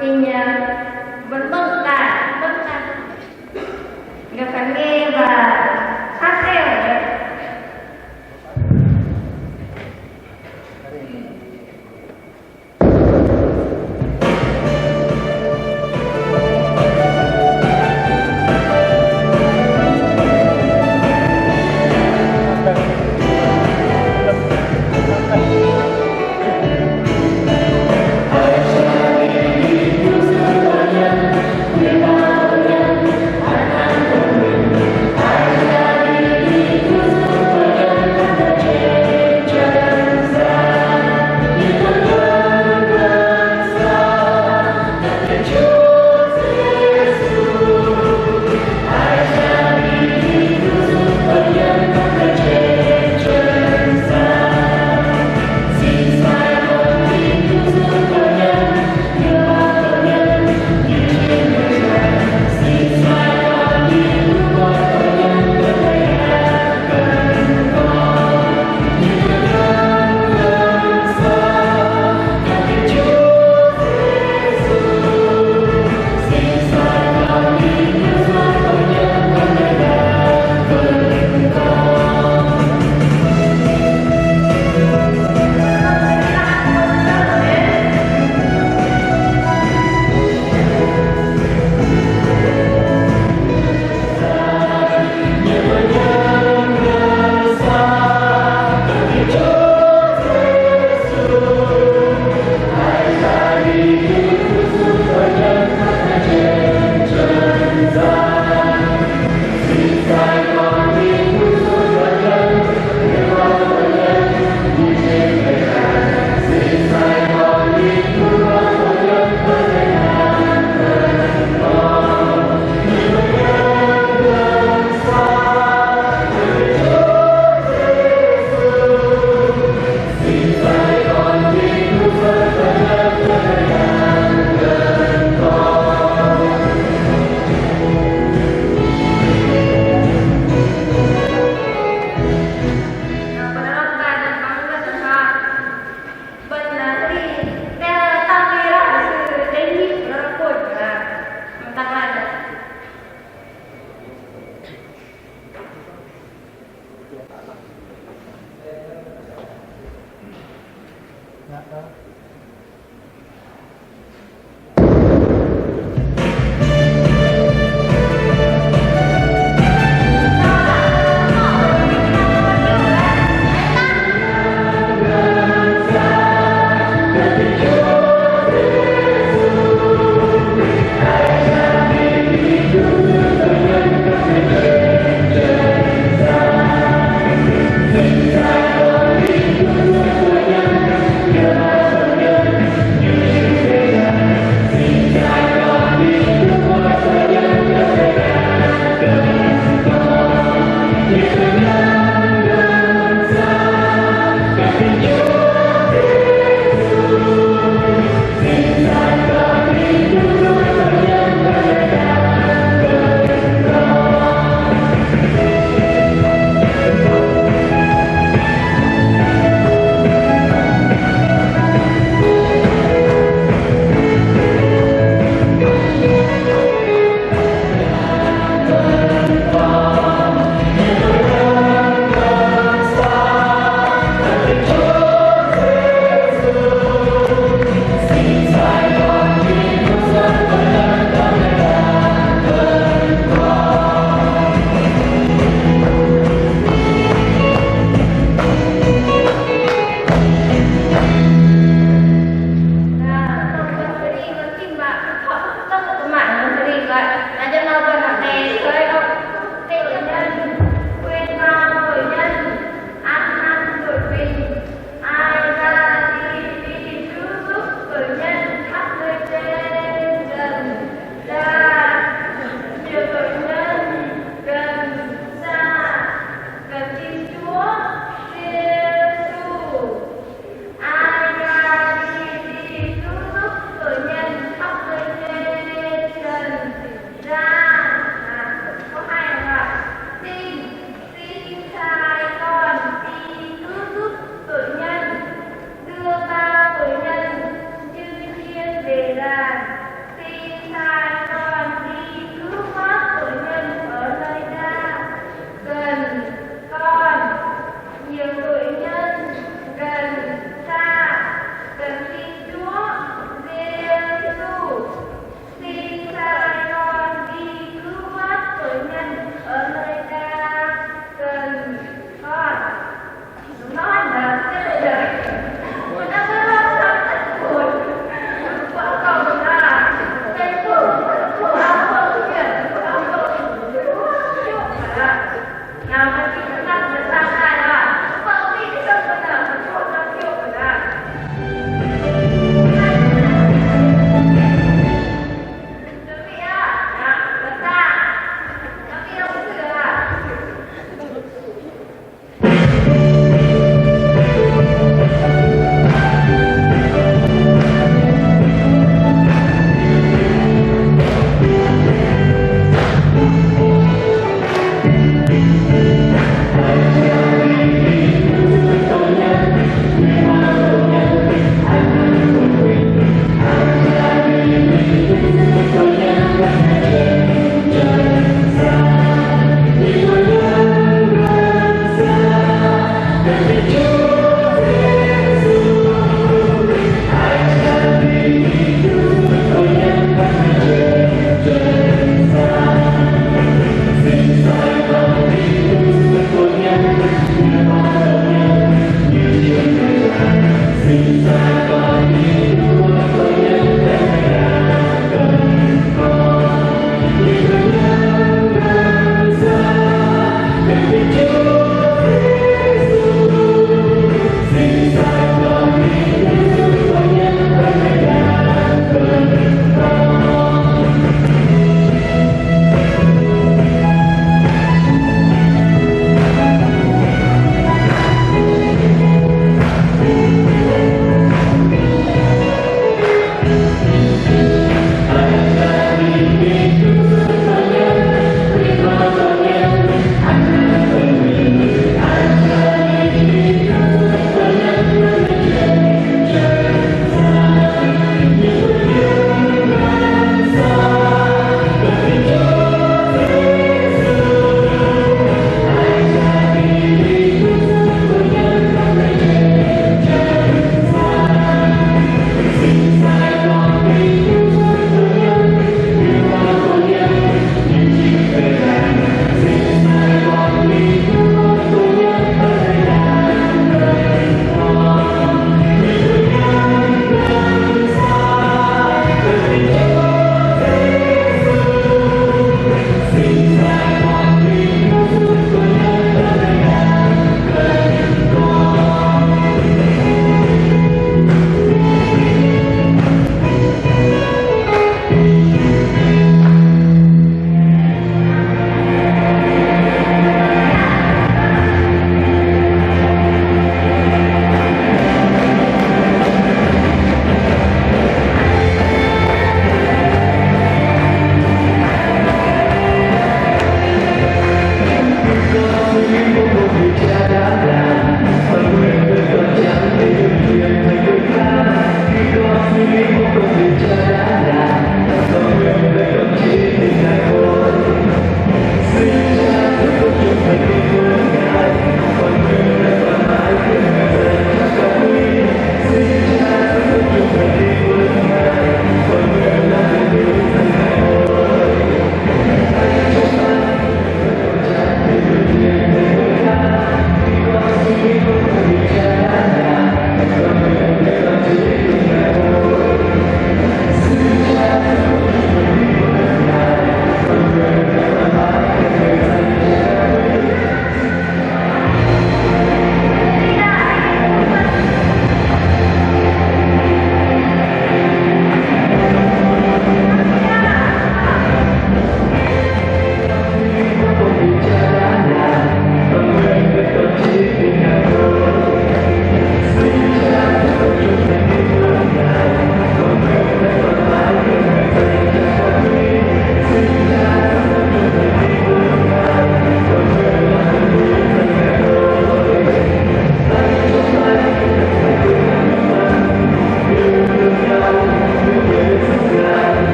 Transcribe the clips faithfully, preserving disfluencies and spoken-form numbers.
Inh bơ̆n bơ̆ng đa, bơ̆ng đa. Gah khan nghe và sát theo đấy.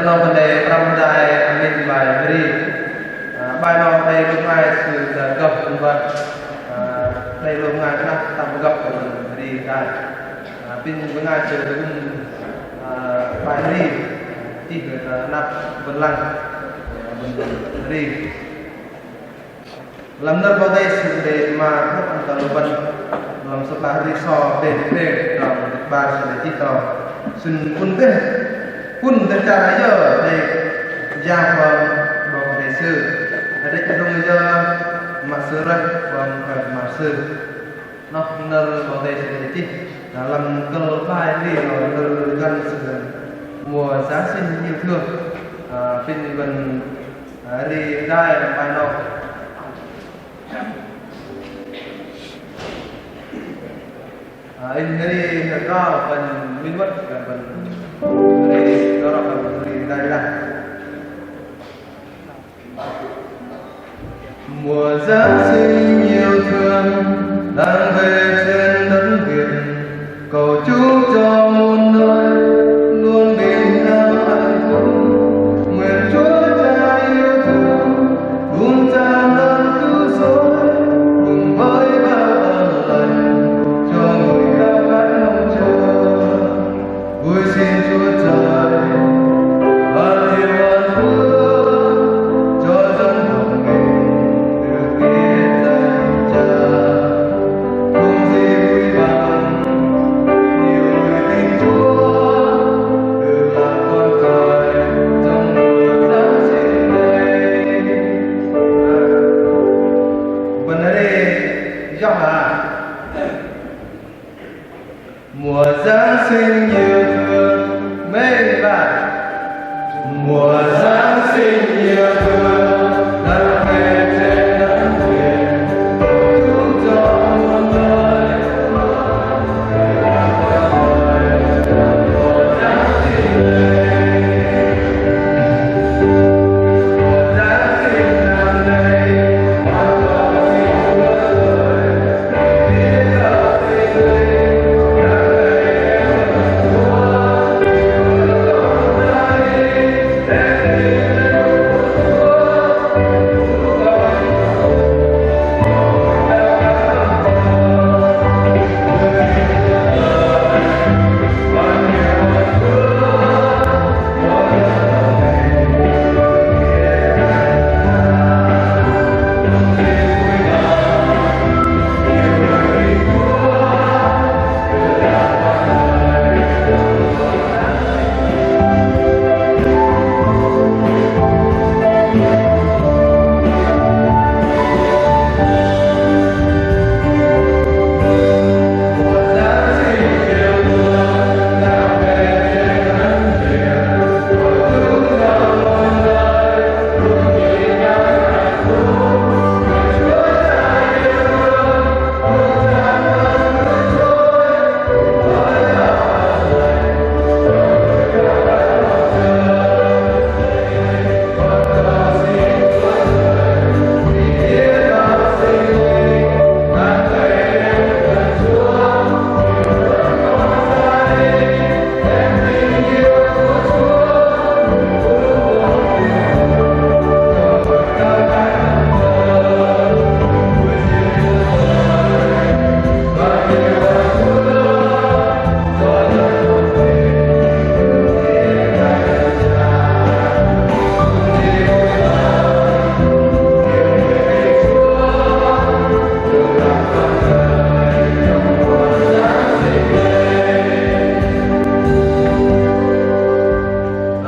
Nơ bơ̆n đei pơhrăm hơdai ăn minh bai hơri. Ơ, bai nơ đei lu bơngai sư đei gơ̆p bơ̆n. Ơ, đei lu bơngai kơnăp tơpă gơ̆p bơ̆n hơri hơdai. Ơ, pinh bơngai sư đei gơ̆p, ơ, bai hơri. Chih gơ̆p, ơ, năp bơ̆n lăng. Ơ, bơ̆n hơri. Lăm nơ̆r 'Bok Kei-Dei sư đei pơma hơ̆k ăn tơ lu bơ̆n. Lăm sơ̆p hla hơri sô đei đei đei trong 'bar sư đei chih tơ. Sư pŭn dêh, pŭn dêh char ayơ đei jang pơm 'Bok Kei-Dei sư. Đei kơdŭng ayơ mă sư rơih pơm kơ mă sư. Noh nơ̆r 'Bok Kei-Dei sư đei chih. Lăm kơ̆l bai hơri nơ̆r găn sư mùa Giáng sinh yêu thương. Ơ, pinh bơ̆n Ơ, hơri hơdai lăm bai nơ. Ơ, inh hơri hơdai bơ̆n minh mơ̆t kơ bơ̆n hơri hơdai bơ̆n hơri hơdai lah. Mùa Giáng sinh yêu thương đang về trên đất Việt. Cầu chúc cho muôn nơi luôn bình an hạnh phúc. Nguyện Chúa Cha yêu thương, luôn tràn dâng cứu rỗi, cùng với bao ơn lành cho người khao khát mong Chúa. Vui xin Chúa Trời ban nhiều ơn phước cho dân tộc mình được biết danh Cha. Không gì vui bằng nhiều người tin Chúa được làm con cái trong mùa Giáng sinh này. Bơ̆n hơri yŏng hă? Mùa Giáng sinh yêu thương mê và mùa Giáng sinh yêu thương đang về trên đất Việt. Chúc cho muôn nơi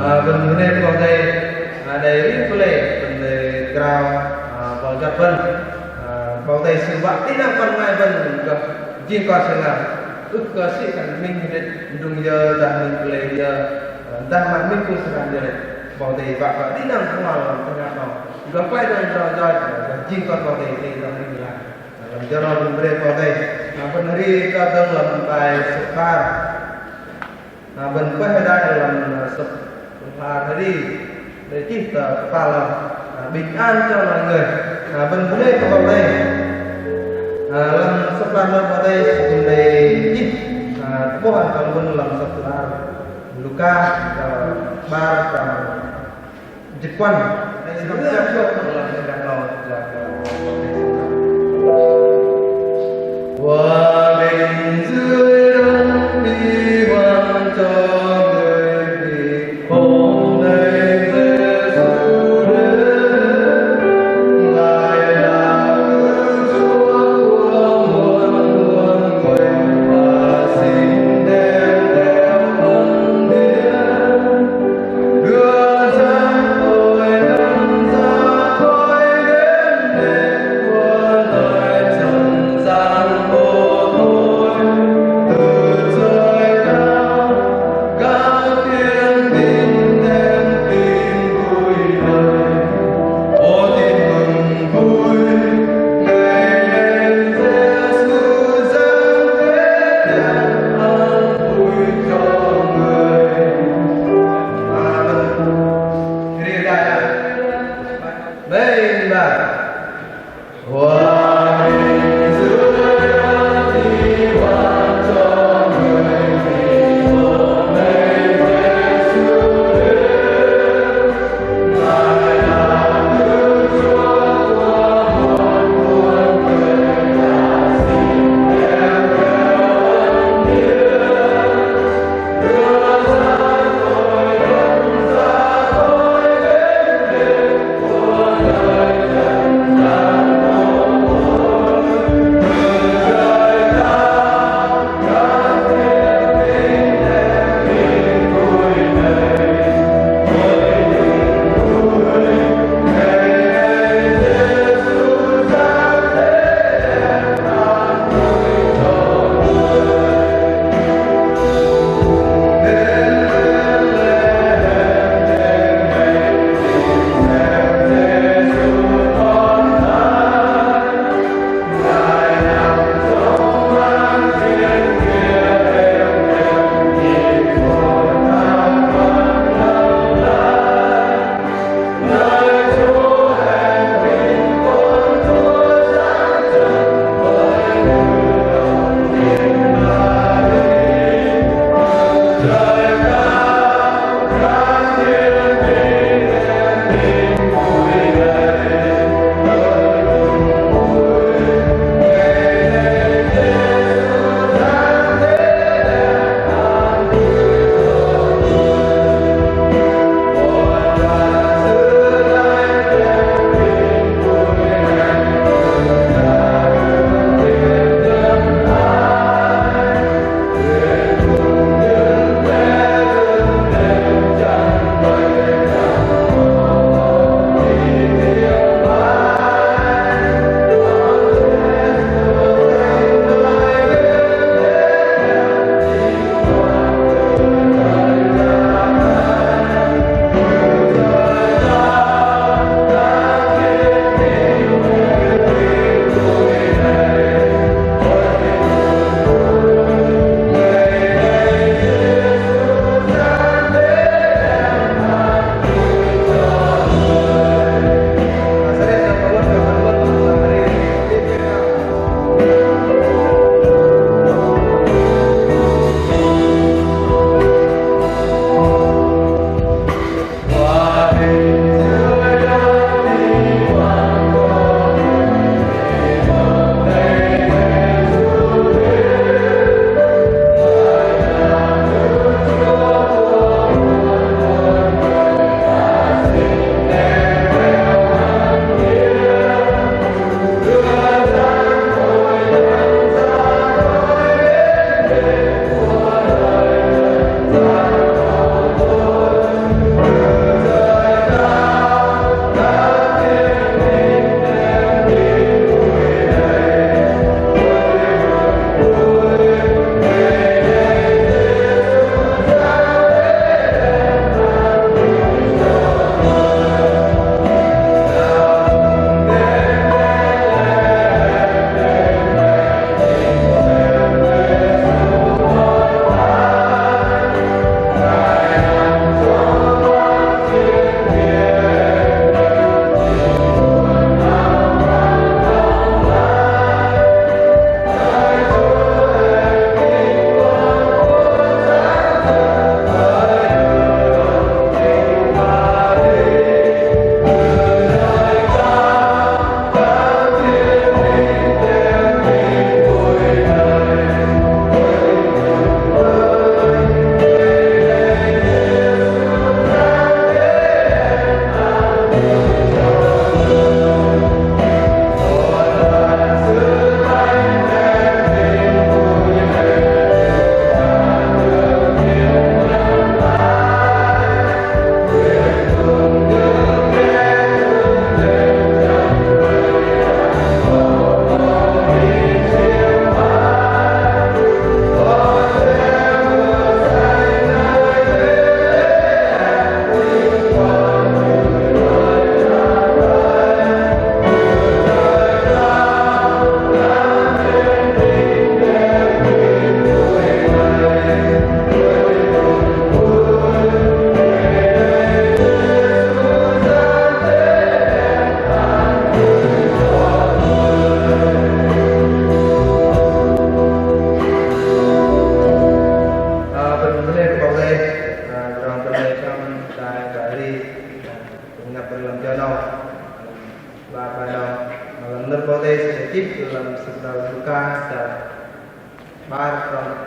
Ơ, bơ̆n hơnê̆ kơ Ơi Adai, ơ, đei rim pơlei, bơ̆n đei krao, ơ, bơ̆n găp bơ̆n, ơ, 'Bok Kei-Dei sư wă tih năng bơ̆n bơngai bơ̆n gơh jing kon sơngam. Ưh kơ sĭ khan minh đĕch, đŭng yơ, dah minh pơlei yơ, ơ, dah mă minh kŭm sơngam yơ đĕch. 'Bok Kei-Dei wă, wă tih năng bơ̆n lăm tơhngam noh. Gơh klaih đơ̆ng drŏ-drŏ, gơh jing kon 'Bok Kei-Dei, tih năng minh lăm. Lăm jơ âu bơ̆n bơnê 'Bok Kei-Dei. Ơ, bơ̆n hơri tơdrong lăm bai sơ̆p hla bơ̆n. Ơ, bơ̆n pơih hơdai lăm, ơ, sơ̆p hla bơ̆n hơri. Đei chih tơ kơpal, ơ, bình an cho mọi người. Ơ, bơ̆n bơnê kơ 'Bok Kei-Dei. Ơ, lăm sơ̆p hla bơ̆n 'Bok Kei-Dei, bơ̆n đei chih, ơ, tơ'bôh ăn kơ bơ̆n lăm sơ̆p hla Luka, ờ, ba, ờ, jĭt puăn. Xin lỗi, xin lỗi, xin lỗi, xin lỗi. Hòa bình dưới đất đi ban cho người vì hồn thánh Giêsu đến. Ngài là Đức Chúa của muôn muôn người và xin đem theo ân điển. Đưa ráng tôi đắm ra khỏi đêm đen của loài trần gian vô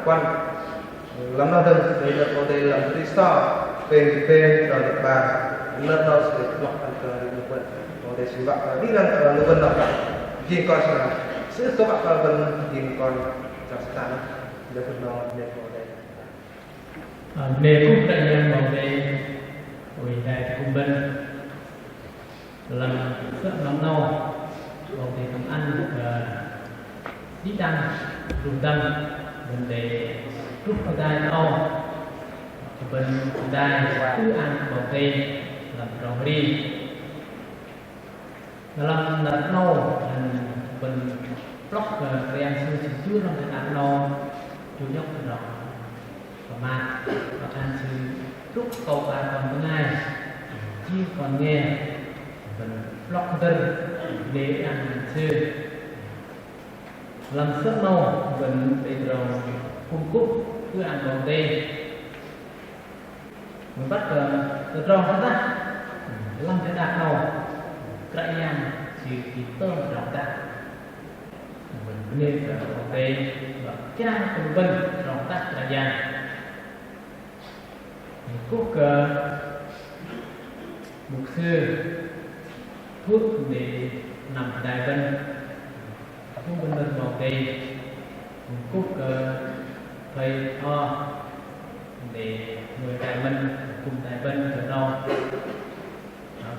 Wăn, lăm noh dơ̆ng, đei nơ̆r 'Bok Kei-Dei lăm Krist, pêng pêng, tơdrong 'bar, nơ̆r 'nâu sư đei blŏk ăn kơ lu bơ̆n. 'Bok Kei-Dei sư wă kơ đĭ đăng kơ lu bơ̆n noh. Jing kon sư, sư ưh kơ wă kơ bơ̆n jing kon Satan. Jơ phŭt 'nâu, nơ̆r 'Bok Kei-Dei. Ơ, nơ̆r kŭp Kră Yang 'Bok Kei-Dei, oei hơdai tơgŭm bơ̆n. Lăm sơ̆ 'nâu 'nâu, 'Bok Kei-Dei kŭm ăn kơ đĭ đăng, truh dăm, bơ̆n đei truh kơ hơdai 'nâu, kơ bơ̆n hơdai ư-ang 'Bok Kei-Dei lăm tơdrong hơri. Lăm năr 'nâu, bơ̆n blŏk kơ Kră Yang Yêsu sư jur lăm teh đak 'nâu, chu nhŏk tơdrong pơmat, mă khan sư truh kơ 'bar kon bơngai, jing kon nge, bơ̆n blŏk hơdơ̆r, đei ăn sư. Lăm sơ̆ 'nâu, bơ̆n đei tơdrong kŭm kŭp, ư-ang 'Bok Kei-Dei. Mă băt kơ tơdrong hơdah, lăm teh đak 'nâu, Kră Yang sư ki tơm tơdrong hơdah. Bơ̆n bơnê kơ 'Bok Kei-Dei, mă kiơ̆ kơ bơ̆n tơdrong hơdah Kră Yang. Kŭp kơ mục sư Thut đei năm hơdai bơ̆n, kŭm bơ̆n nơ̆r 'Bok Kei-Dei, kŭp kơ thầy Tho đei mơ̆i hơdai bơ̆n, kŭm hơdai bơ̆n jơ 'nâu.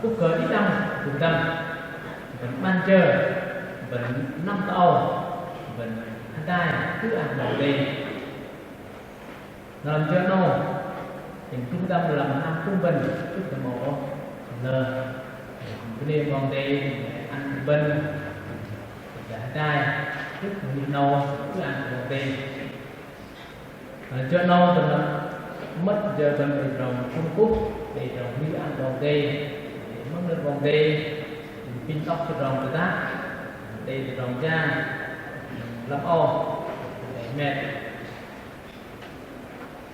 Kŭp kơ đĭ đăng, kŭm dăm, bơ̆n 'măn jơ, bơ̆n năm tơ âu, bơ̆n hơdai ư-ang 'Bok Kei-Dei. Lăm jơ 'nâu, inh truh dăm lăm hnam kŭm bơ̆n, truh dăm âu, lơ, bơnê 'Bok Kei-Dei, ăn bơ̆n, dah hơdai, truh mơnih 'nâu, ư-ang 'Bok Kei-Dei. Lăm jơ 'nâu, bơ̆n mơ̆t jơ bơ̆n đei tơdrong kŭm kŭp, đei tơdrong hơri ư-ang 'Bok Kei-Dei, mơ̆ng nơ̆r 'Bok Kei-Dei, apinh đŏk tơdrong tơdah, đei tơdrong jang, lăm âu, đei hơmet.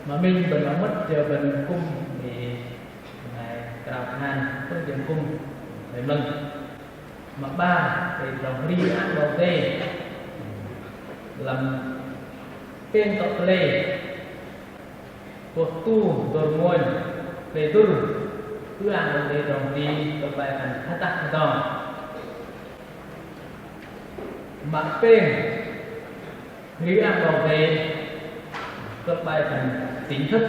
Mă minh bơ̆n mă mơ̆t jơ bơ̆n kŭm đei bơngai krao khan, pơ̆n jơ kŭm đei mơ̆ng. Mă 'bar đei tơdrong hơri ư-ang 'Bok Kei-Dei. Lăm pêng tŏ pơlei, pôh tu dơ̆r mônh, pơlei dŭr, ư-ang 'Bok Kei-Dei tơdrong hơri kơ̆l bai khan hơdah hơdong. Mă pêng, hơri ư-ang 'Bok Kei-Dei, kơ̆l bai khan tỉnh thức,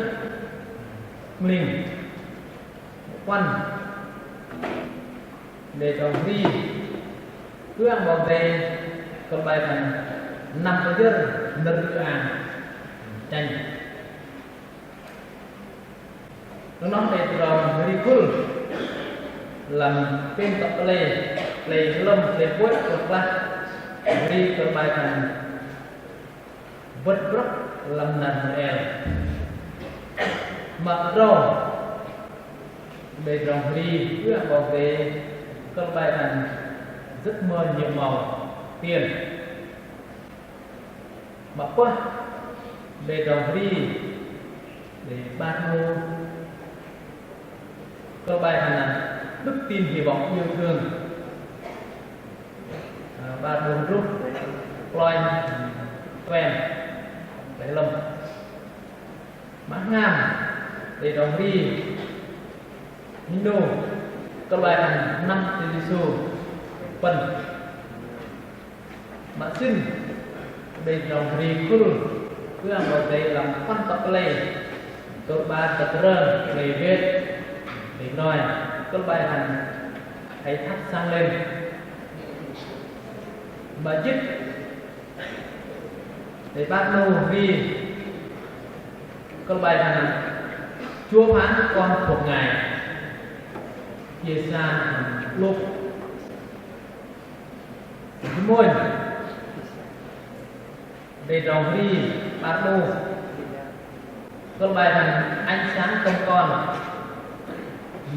mling. Puăn, đei tơdrong hơri ư-ang 'Bok Kei-Dei, kơ̆l bai khan năm pơyơ̆r nơ̆r ư-ang, chăl. Noh đei tơdrong hơri khul, lăm pêng tŏ pơlei, pơlei lơ̆m, pơlei pôih, pôih klah, hơri kơ̆l bai khan bơ̆t brŏk lăm năr Nôel. Mă tơdrâu, đei tơdrong hơri ư-ang 'Bok Kei-Dei, kơ̆l bai khan giấc mơ nhiệm màu tiên. Mă pơh, đei tơdrong hơri, đei 'bar 'nu, kơ̆l bai khan Đức tin hy vọng yêu thương. Ơ, 'bar 'nu hơdruh, kloi, kuen, klei lơ̆m. Mă hngam, đei tơdrong hơri, minh 'nu, kơ̆l bai khan năm Sư Yêsu, pơ̆n. Mă sĭn, đei tơdrong hơri khul, ư-ang 'Bok Kei-Dei lăm puăn tŏ pơlei, tơ'bar tơdrong, pơlei wet, đei hnoi, kơ̆l bai khan hãy thắp sáng lên. Mă jĭt, đei 'bar 'nu hơri, kơ̆l bai khan Chúa phán con thuộc Ngài, chia xa lục. Mônh, đei tơdrong hơri 'bar 'nu, kơ̆l bai khan Ánh sáng trong con,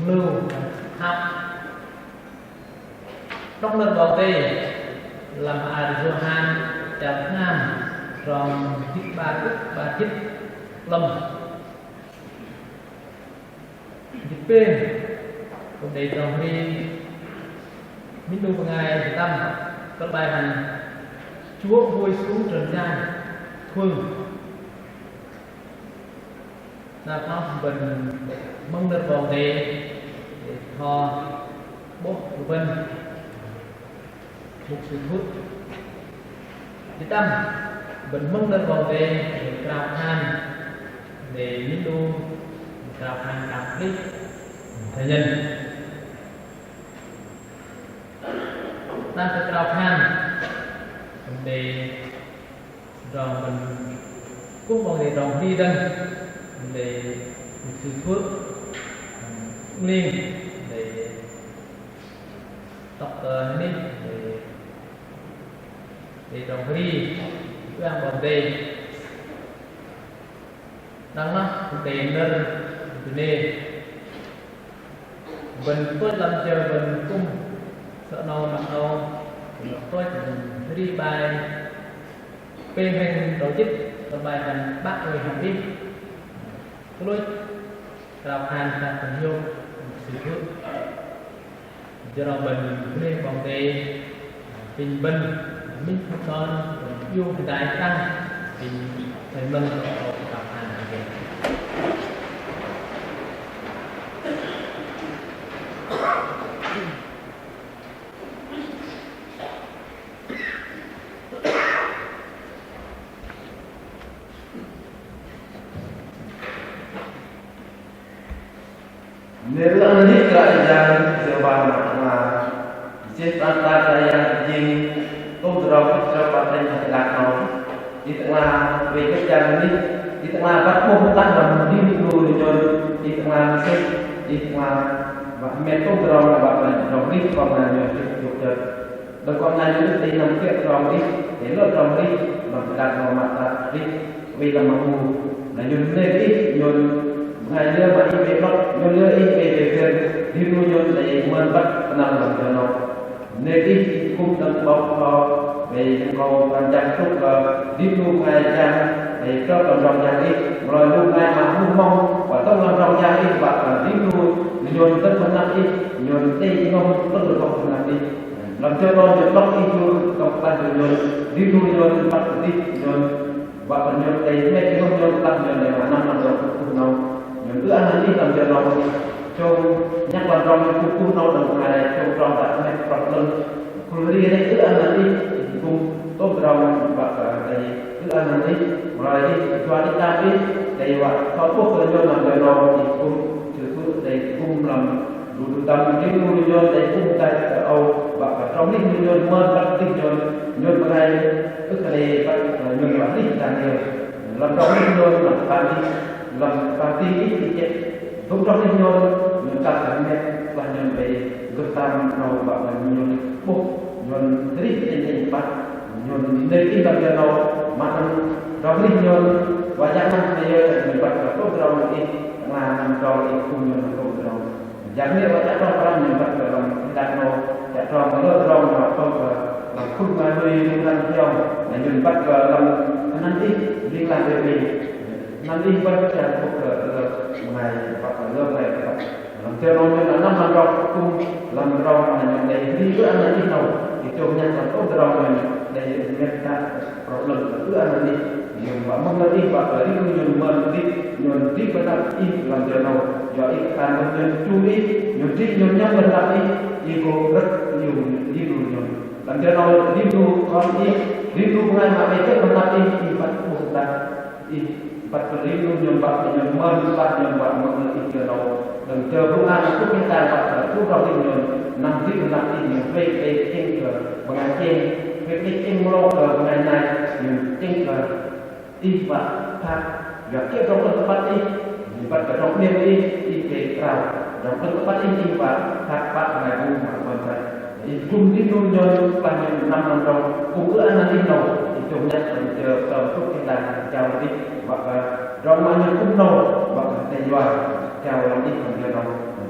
mlư hăp. Đŏk nơ̆r 'Bok Kei-Dei lăm ar Yôhan chăl hngam, trong jĭt 'bar, 'bar jĭt lăm. Jĭt pêng, kŭm đei tơdrong hơri minh 'nu bơngai hơdăm, kơ̆l bai khan Chúa vui xuống trần gian, thường. Năr 'noh bơ̆n mơ̆ng nơ̆r 'Bok Kei-Dei, đe kho 'bôh bơ̆n mục sư Thut. Đĭ đăng bơ̆n mơ̆ng nơ̆r 'Bok Kei-Dei, đe krao khan, đe minh 'nu krao khan kăp lih tơ nhân. Năr tơ krao khan, đe tơdrong bơ̆n kŭm 'Bok Kei-Dei tơdrong hli dơ̆ng, đe mục sư Thut, ling, đe tŏk tơ hơnih, đe, đe tơdrong hli, ư-ang 'Bok Kei-Dei. Đăng noh đe nơ̆r bơnê. Bơ̆n pơ̆t lăm jơ bơ̆n kŭm sơ̆ 'nâu mă 'nâu, bơ̆n pơ̆t bơ̆n hơri bai pêng hĕng tơjĭt tơ bai bơ̆n 'Bă oei hăm ih. Kơlôch krao khan kăp tơm hiôk mục sư Thut. Jơ̆ rŏng bơ̆n bơnê 'Bok Kei-Dei, apinh bơ̆n minh phŭt đon, bơ̆n iung hơdai tăng, apinh thoi mơ̆ng tơ krao khan Bok Kei-Dei. Nơ̆r ư-ang nơ̆r Kră Yang Jêhôva mă tơ'ngla. Jê̆ pran kơ Kră Yang jing tôm tơdrong kơ pơtĕnh hơdai 'nâu. Ih tơ'ngla wei kơ jang nih, ih tơ'ngla băt 'bôh tơdah lăm hơding lu nhôn, ih tơ'ngla mơsêh, ih tơ'ngla wă hơmet tôm tơdrong wă kơ tơdrong nih kon na nhôn hơdip jô̆ jơ̆. Đơ̆ng kon na nhôn ưh kơ năm kiơ̆ tơdrong nih, đei lơ tơdrong nih, lăm tơdrong mă tơdrong nih, wei lăm mă mu. Na nhôn nơ̆r ih, nhôn bơngai lơ mă ih wei 'blŏk, nhôn lơ ih wei wei wei, hơding lu nhôn đei mơn băt kơnăl lăm jơ 'nâu. Nơ̆r ih kŭm đơ̆ng 'bok kho, wei kơ pran jang tŭk kơ hơding lu bơngai jang, wei trŏ lăm jơ̆ng jang ih, mă lei lu bơngai mă hơmŭng mơ̆ng, wă dơ̆ng lăm jơ̆ng jang ih, wă kơ hơding lu nhôn dơ̆ng mơnat ih, nhôn đei ih ngŏm tơ̆ng lu mơnat ih. Lăm jơ 'nâu nhôn 'blŏk ih jur, tŏk tah jur nhôn, hơding lu nhôn, băt kơdih nhôn, wă kơ nhôn đei hơmet ih ngŏm nhôn, tah nhôn đei mă năm lăm jơ̆ng kŭm 'nâu. Nhôn ư-ang nơ̆r ih lăm jơ 'nâu, chông nhăk lăm tơdrong kŭm 'nâu đơ̆ng bơngai chông trong dah hơmet prăp lơ̆ng. Khul ri đei ư-ang nơ̆r ih, kŭm tôm tơdrong wă kơ đei ư-ang nơ̆r ih, mă lei ih, yua đĭ đăng ih, đei wă tho 'bôh kơ nhôn lăm jơ 'nâu, ih kŭm sư Thut đei kŭm lăm lu tơdrong hơding lu nhôn đei kŭm tai kơ âu, wă kơ tơdrong nih lu nhôn mơn băt kơdih nhôn, nhôn bơngai ưh kơ đei băt, ơ, nhôn wă nih Daniel. Lăm tơdrong nih nhôn lăm kơpal ih, lăm kơpal ih, ih, ih jĕ. Dôm tơdrong nih nhôn, nhôn kăl kơ hơmet, kơplah nhôn đei gơh tam 'nâu wă kơ nhôn 'bôh, nhôn hơrih tĕnh tĕnh păt, nhôn nơ̆r ih lăm jơ 'nâu, mă lăm tơdrong nih nhôn, wă jang năm tơ yơ, nhôn băt kơ tôm tơdrong ih, tơ'ngla năm tơdrong ih kŭm nhôn tôm tơdrong. Jang nih wă chă trong pran nhôn băt kơ lăm teh đak 'nâu, chă trong lơ tơdrong mă tôm kơ lăm khul bơngai lui rŭng răng hiong, na nhôn băt kơ lăm anăn ih, ling lang wei wei. Anăn ih băt chă kŭk kơ lơ bơngai băt kơ lơ bơngai băt. Lăm jơ 'nâu nhôn năm lăm tơdrong kŭm, lăm tơdrong mă nhôn đei hơri ư-ang nơ̆r ih 'nâu, ih chông nhăk lăm tôm tơdrong nhôn đei hơmet dah prŏ lơ̆ng ư-ang nơ̆r ih, nhôn wă mơ̆ng nơ̆r ih wă kơ hơding lu nhôn mơn kơdih, nhôn đĭ bơ̆n đăp ih lăm jơ 'nâu, yua ih khan nhôn chu ih, nhôn đĭ nhôn nhăm bơ̆n đăp ih, ih gô rơ̆k iung hơding lu nhôn. Lăm jơ 'nâu hơding lu kon ih, hơding lu bơngai mă đei jơ̆ bơ̆n đăp ih, ih băt 'bôh tơdah ih băt kơ hơding lu nhôn băt kơ nhôn mơn băt nhôn wă mơ̆ng nơ̆r ih jơ 'nâu. Đơ̆ng jơ Kră Yang tŭk keh dang băt kơ tôm tơdrong ih nhôn năm đĭ bơ̆n đăp ih nhôn huay kơ đei tơchĕng kơ bơngai tơchĕng, huay kơ đei tơchĕng mơlâu kơ bơngai nai, nhôn tơchĕng kơ ih wă phak, yua kiơ̆ tơdrong 'lơ̆ng tơpăt ih, băt kơ tơdrong 'mêm ih, ih pơkă krao, tơdrong 'lơ̆ng tơpăt ih, ih wă phak 'Bă bơngai bu mă kon băt. Ih kŭm hơding lu nhôn, kơplah nhôn năm lăm tơdrong kŭm ư-ang nơ̆r ih 'nâu, ih chông nhăk lăm jơ pơm tŭk keh dang jao lăm ih, wă kơ tơdrong mă nhôn kŭm 'nâu, wă kơ teh yua jao lăm ih lăm jơ 'nâu.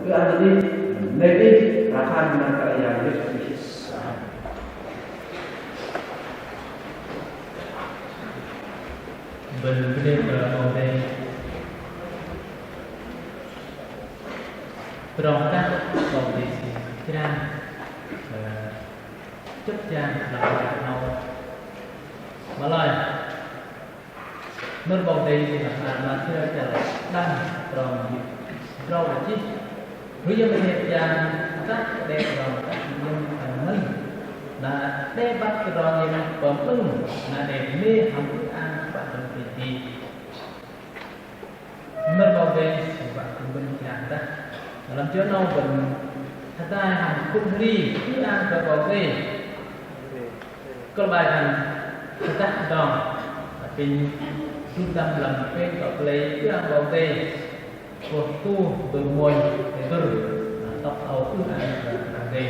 Ư-ang nơ̆r ih, nơ̆r ih, ră khan nơ̆r kơ Yang Yêsu Krist. Bơ̆n bơnê kơ 'Bok Kei-Dei. Tơdrong kăl 'Bok Kei-Dei sĭ jrang, ơ, jơ̆p jang lăm jơ 'nâu. Mă lei Nơ̆r 'Bok Kei-Dei, lăm hla bơar Mathiơ chăl đăm, trong jĭt tơdrâu đei chih: Ruh yơ̆ng bơnê kiơ̆ tơdah đe tơdrong tah yơ̆ng ăn mơ̆n, na đe băt tơdrong yơ̆ng pơm 'lơ̆ng, na đe bơnê hăm ư-ang Kơpal Bơ̆n tih ti. Nơ̆r 'Bok Kei-Dei sư wă kơ bơ̆n kiơ̆ tơdah. Lăm jơ 'nâu bơ̆n hơdai hăm khul hri ư-ang kơ 'Bok Kei-Dei. Kơ̆l bai khan tơdah dŏng, apinh dŭt dăm lăm pêng kơ pơlei ư-ang 'Bok Kei-Dei. Pôh tu dơ̆r mônh, dơ̆r tŏk âu ư-ang kơ 'Bok Kei-Dei.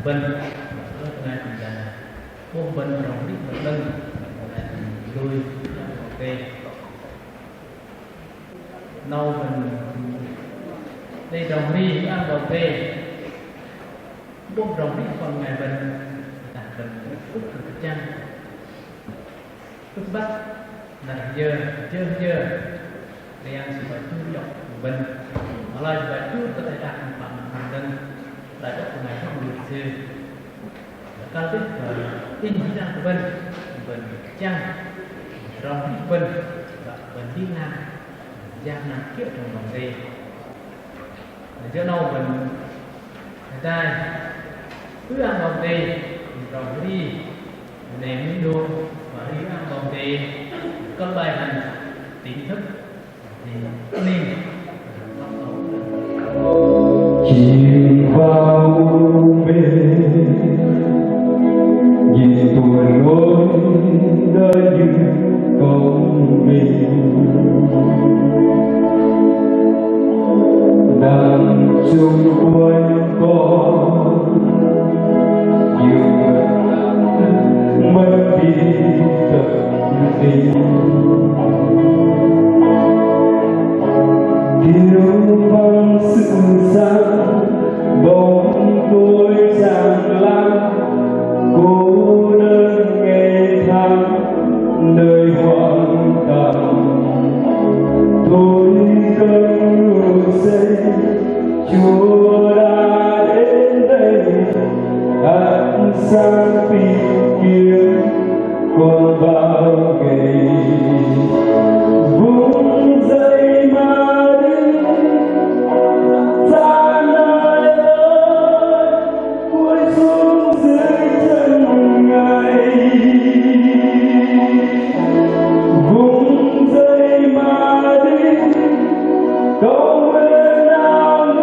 Bơ̆n, bơngai tơdang, ƀôh bơ̆n rŏng rih bơ̆n, bơngai lui, bơ̆n lui, 'Nâu bơ̆n đei rŏng rih ăn 'Bok Kei-Dei. Ƀôh rŏng rih bơ̆n, bơngai bơ̆n, dah bơ̆n ưh kơ kơchăng, ưh băt năr yơ, jơ yơ, Kră Yang sư ba jur iŏk bơ̆n. Mă lei sư ba jur tơ teh đak păng mă hăm dơ̆ng, đei iŏk bơngai lui sư. Kăl dêh, inh jĭ đăng kơ bơ̆n, bơ̆n chăng rŏng rih bơ̆n, bơ̆n đĭ nang, jang nang kiơ̆ trong 'Bok Kei-Dei. Jơ 'nâu bơ̆n hơdai, ư-ang 'Bok Kei-Dei, rŏng rih, nem minh đô, mă rih ư-ang 'Bok Kei-Dei, kăl bai hăn tỉnh thức. Chim bao bê, nhìn tua nối đôi dưng công minh. Nằm chung quanh con, dưng mơ̆n bi tơ̆ Thiếu vắng sự sáng bóng tối trăng lắng, cô đơn ngày tháng nơi hoang tàn. Tôi cần ngủ say, Chúa đã đến đây, ánh sáng tìm kiếm con bao ngày. Vùng dậy mà đi, xa nơi ơi, cúi xuống dưới chân Ngài. Vùng dậy mà đi, cầu nguyện ao ơi,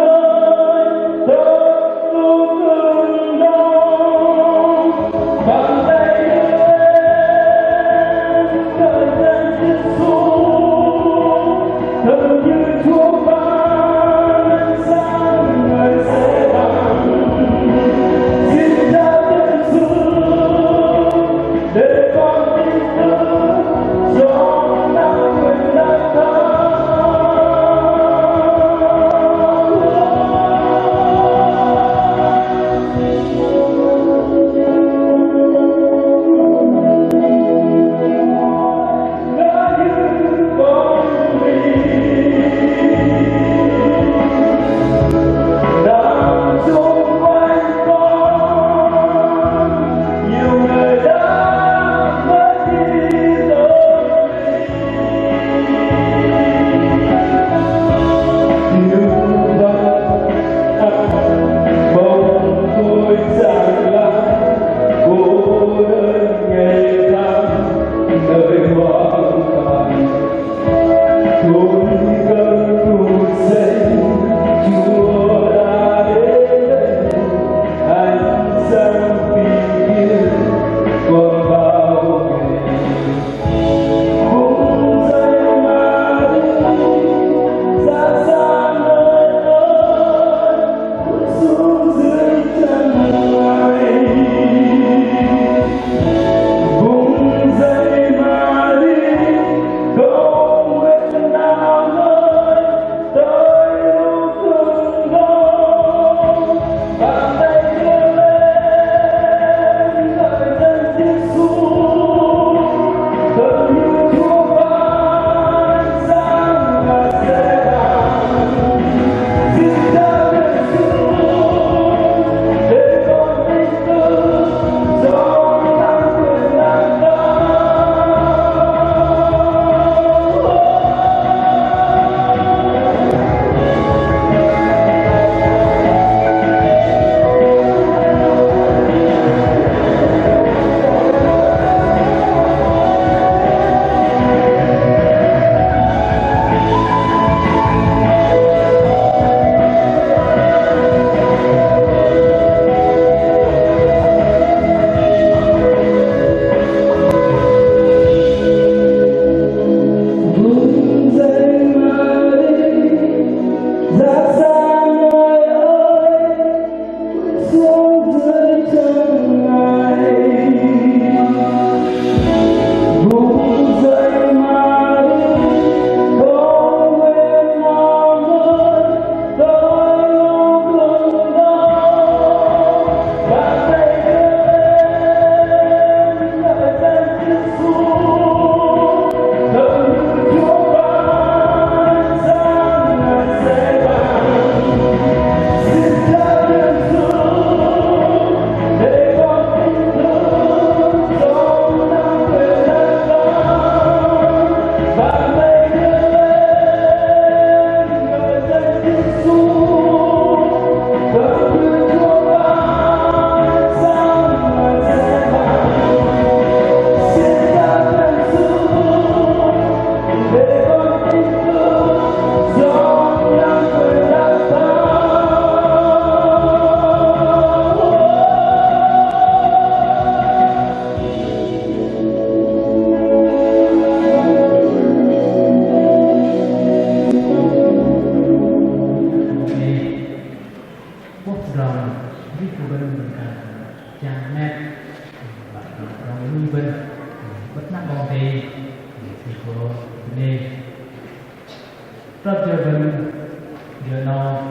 Jơ 'nâu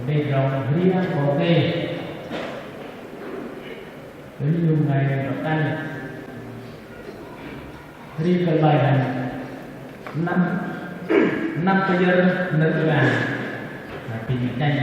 đei tơdrong hơri ăn 'Bok Kei-Dei. Tơ 'nu 'ngai bơ̆n kăl hơri kơ̆l bai hăm năm, năm pơyơ̆r nơ̆r ư-ang. Apinh chĕng.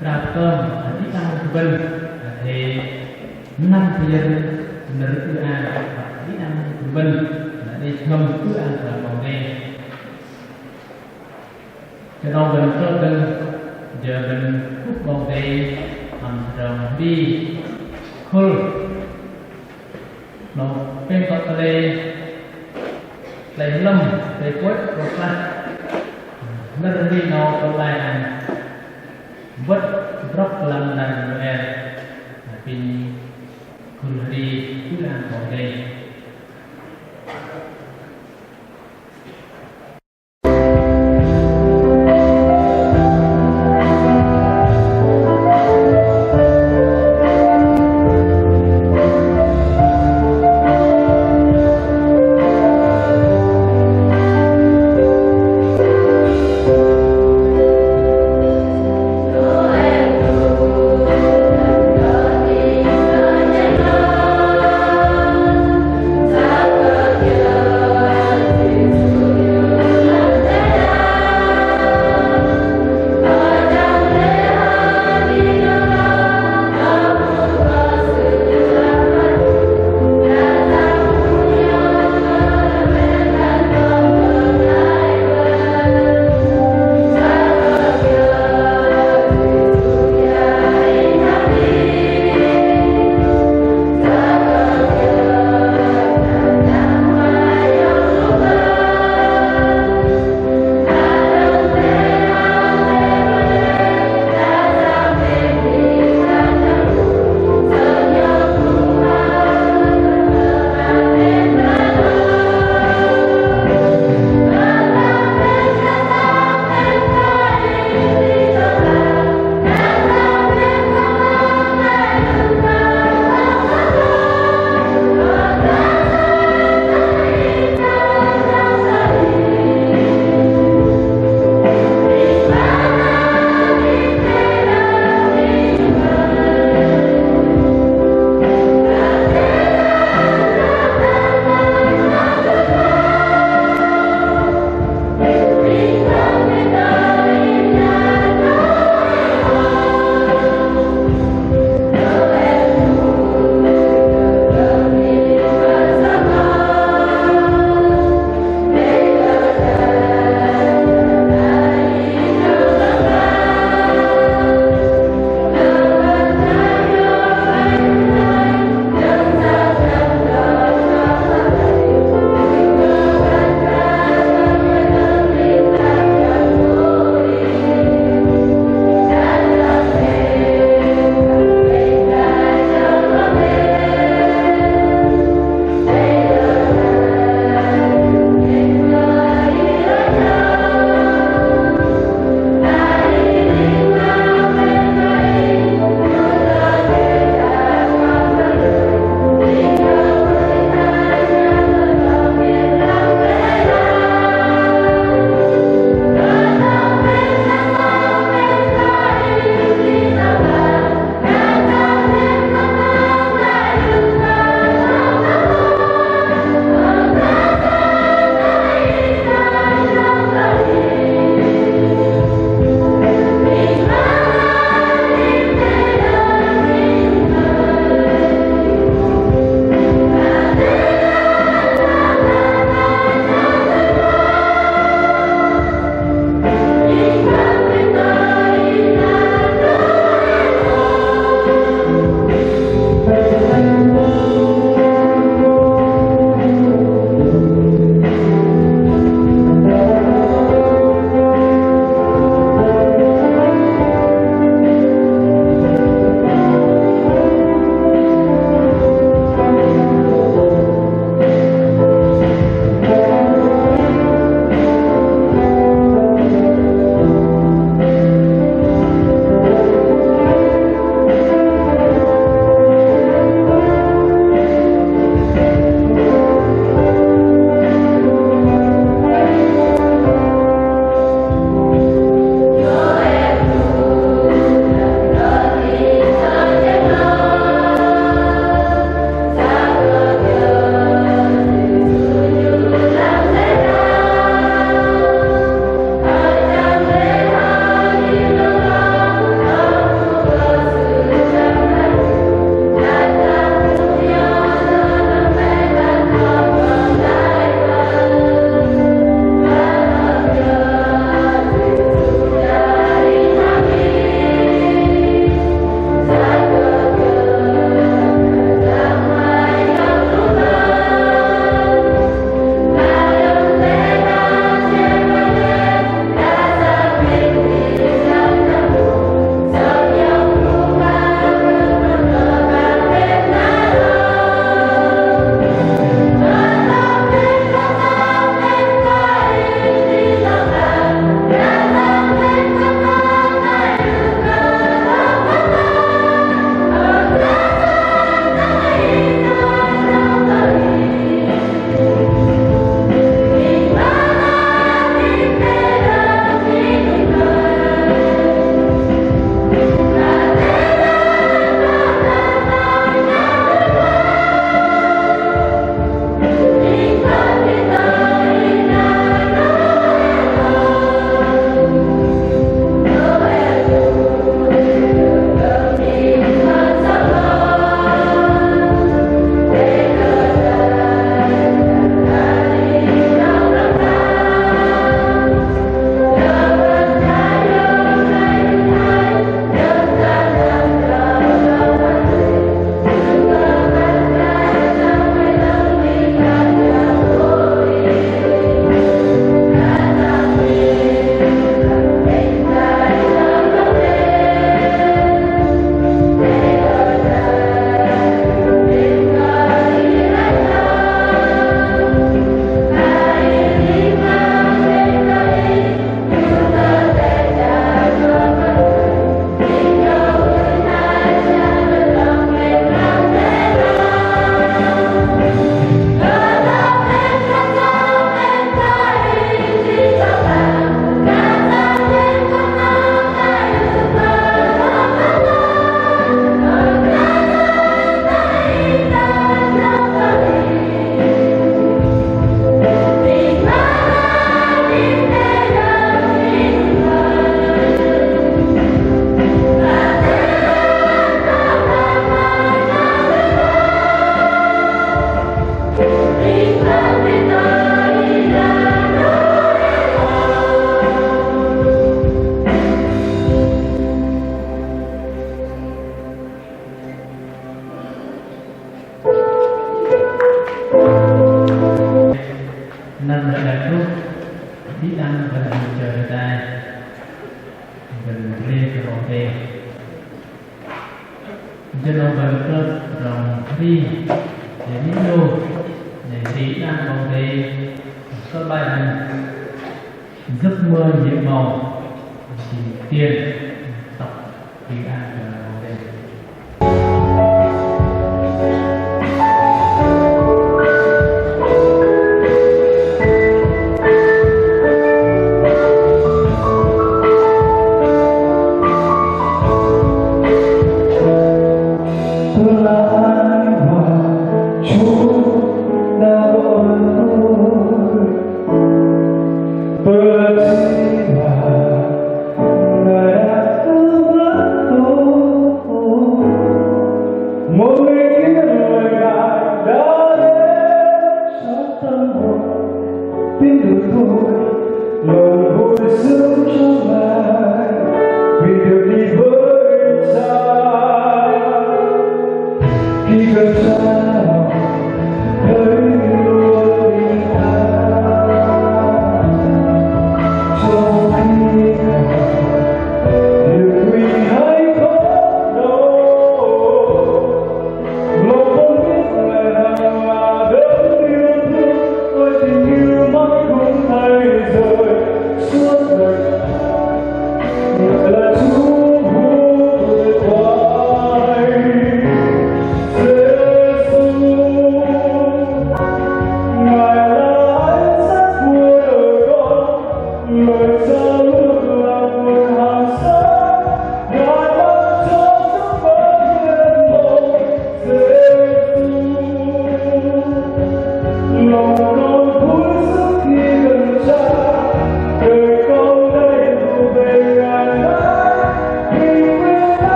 Krao pơm, adih đăng kơ bơ̆n, athei năm pơyơ̆r nơ̆r ư-ang, adih đăng kơ bơ̆n, na đei jơhngơ̆m ư-ang kơ 'Bok Kei-Dei. Jơ 'nâu bơ̆n trŏ dơ̆ng, jơ bơ̆n kŭp 'Bok Kei-Dei, hăm tơdrong hơri, khul. 'Nâu pêng kơ tơlei, tơlei lăm, tơlei pôch, tơlei klah. Nơ̆r hơri 'nâu kơ̆l bai ăn bơ̆t drŏk lăm đơ̆ng Nôel. Apinh khul hơri ư-ang 'Bok Kei-Dei. Đĭ đăng bơ̆n ăn chơ hơdai, bơ̆n rê kơ 'Bok Kei-Dei. Jơnŏ bơ̆n kơ̆l tơdrong hri, đei minh 'nu, đei hri đăng 'Bok Kei-Dei, kơ̆l bai ăn giấc mơ nhiệm màu, tìm tiền, tộc hri đăng kơ 'Bok Kei-Dei.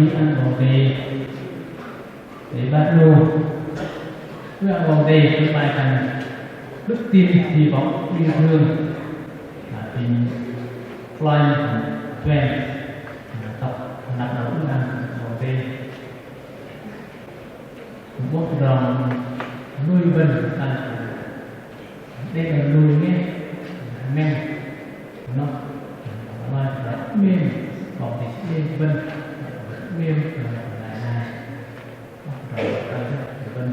ăn 'Bok Kei-Dei. Đei 'bar 'nu. Ư ăn 'Bok Kei-Dei, tơ'bơ̆p khan đức tin, hy vọng, yêu thương. Ơ, tin, planh, tuen. Ơ, tŏk, năp năp ư ăn 'Bok Kei-Dei. Kư̆m 'bôh tơdrong lui bơ̆n khan đei lu ngeh, meng, noh, mă lei tơdrong 'mêm, 'Bok Kei-Dei lui bơ̆n, 'mêm, mă lei, mă lei, 'Bok Kei-Dei lui bơ̆n.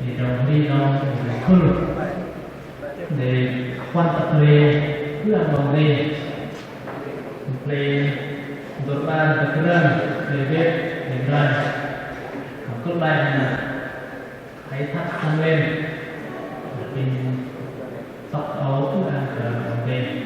Đei tơdrong hơri noh, đei tơdrong khul. Đei kuan tăp rê, ư-ang 'Bok Kei-Dei. Plei dơ̆r 'bar, dơ̆r krơm, plei bet, plei krơm. Kơ̆l 'bai hăm na. Hei thăp săng lên. Pinh tŏk âu ư-ang kơ 'Bok Kei-Dei.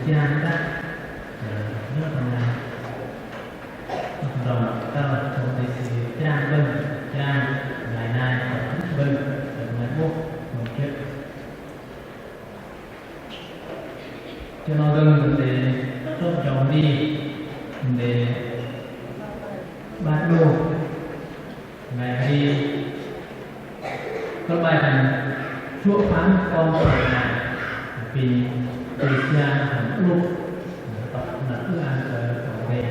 Chran đak, ơ, nơ̆r Khơnai. Dŏng tơ, tơ đei sư chran bơ̆n, chran lai nai, tơ bơ̆n, tơ nai ƀôh, mơ̆ng kiơ̆. Chơ 'nâu dơ̆ng đei tơ'blŏk jơ̆ng hơri, đei bát đô. Ngai hơri, kơ bai khan chuă phán kon Păng nai, pinh tui sian hăm 'lŭk, tŏk năr ư-ang kơ Păng đei.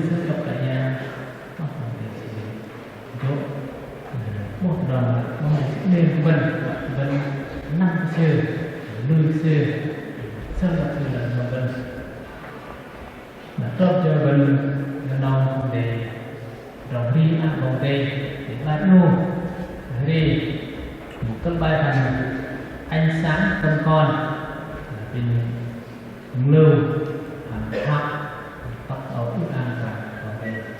Sư chŏk kơ yang, ơ, kơ Yang Yêsu. Jơ̆, ơ, 'bôh tơdrong, ơ, 'bôh tơdrong, bơ̆n, bơ̆n năm kơ Sư, lui kơ Sư, sơ̆ lăp Sư lăm bơ̆n. Na trŏ jơ bơ̆n nơnâu đei tơdrong rim ăn 'Bok Kei-Dei, đei 'bar 'nu, rim, mă kơ̆l 'bai hăm Ánh Sáng Tâm Con, pinh ngơ̆, hăm hăk, tŏk âu ưh ang kơ 'Bok Kei-Dei.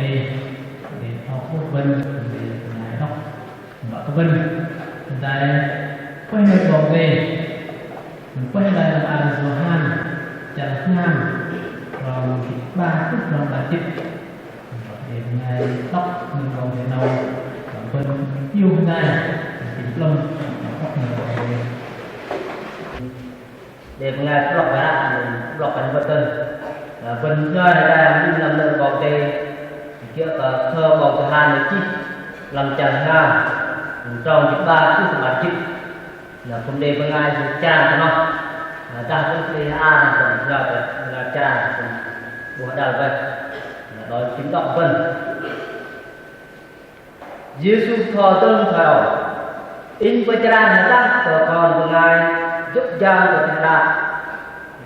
Đei, đei thoi âu bơ̆n, đei bơngai đŏk, mă kơ bơ̆n, đei, pơih nơ̆r 'Bok Kei-Dei, pơih đei lăm ar Yôhan, chăl hngam, trong jĭt 'bar truh trong 'bar jĭt. Đei bơngai đŏk nơ̆r 'Bok Kei-Dei 'nâu, bơ̆n iung đei, bơ̆n plơ̆ng, đŏk nơ̆r 'Bok Kei-Dei. Đei bơngai blŏk bơih, blŏk bơih bơ̆n. Bơ̆n nhoi hơdai hăm inh lăm nơ̆r 'Bok Kei-Dei. Kiơ̆ kơ thơ 'bok Yôhan chih lăm chăl hngam, trong jĭt 'bar truh trong 'bar jĭt. Na kư̆m đei bơngai jur chra tơ noh. Na dah kư̆m đei hơar, bơ̆n nhoi bơih, bơngai chra kư̆m 'bôh hơdăh bơih. Na đei chĭm đŏk bơ̆n. Yêsu bơtho dơ̆ng thoi âu: Inh pơchrang hơdăh kơ Kon bơngai jô̆ jang kơ teh đak,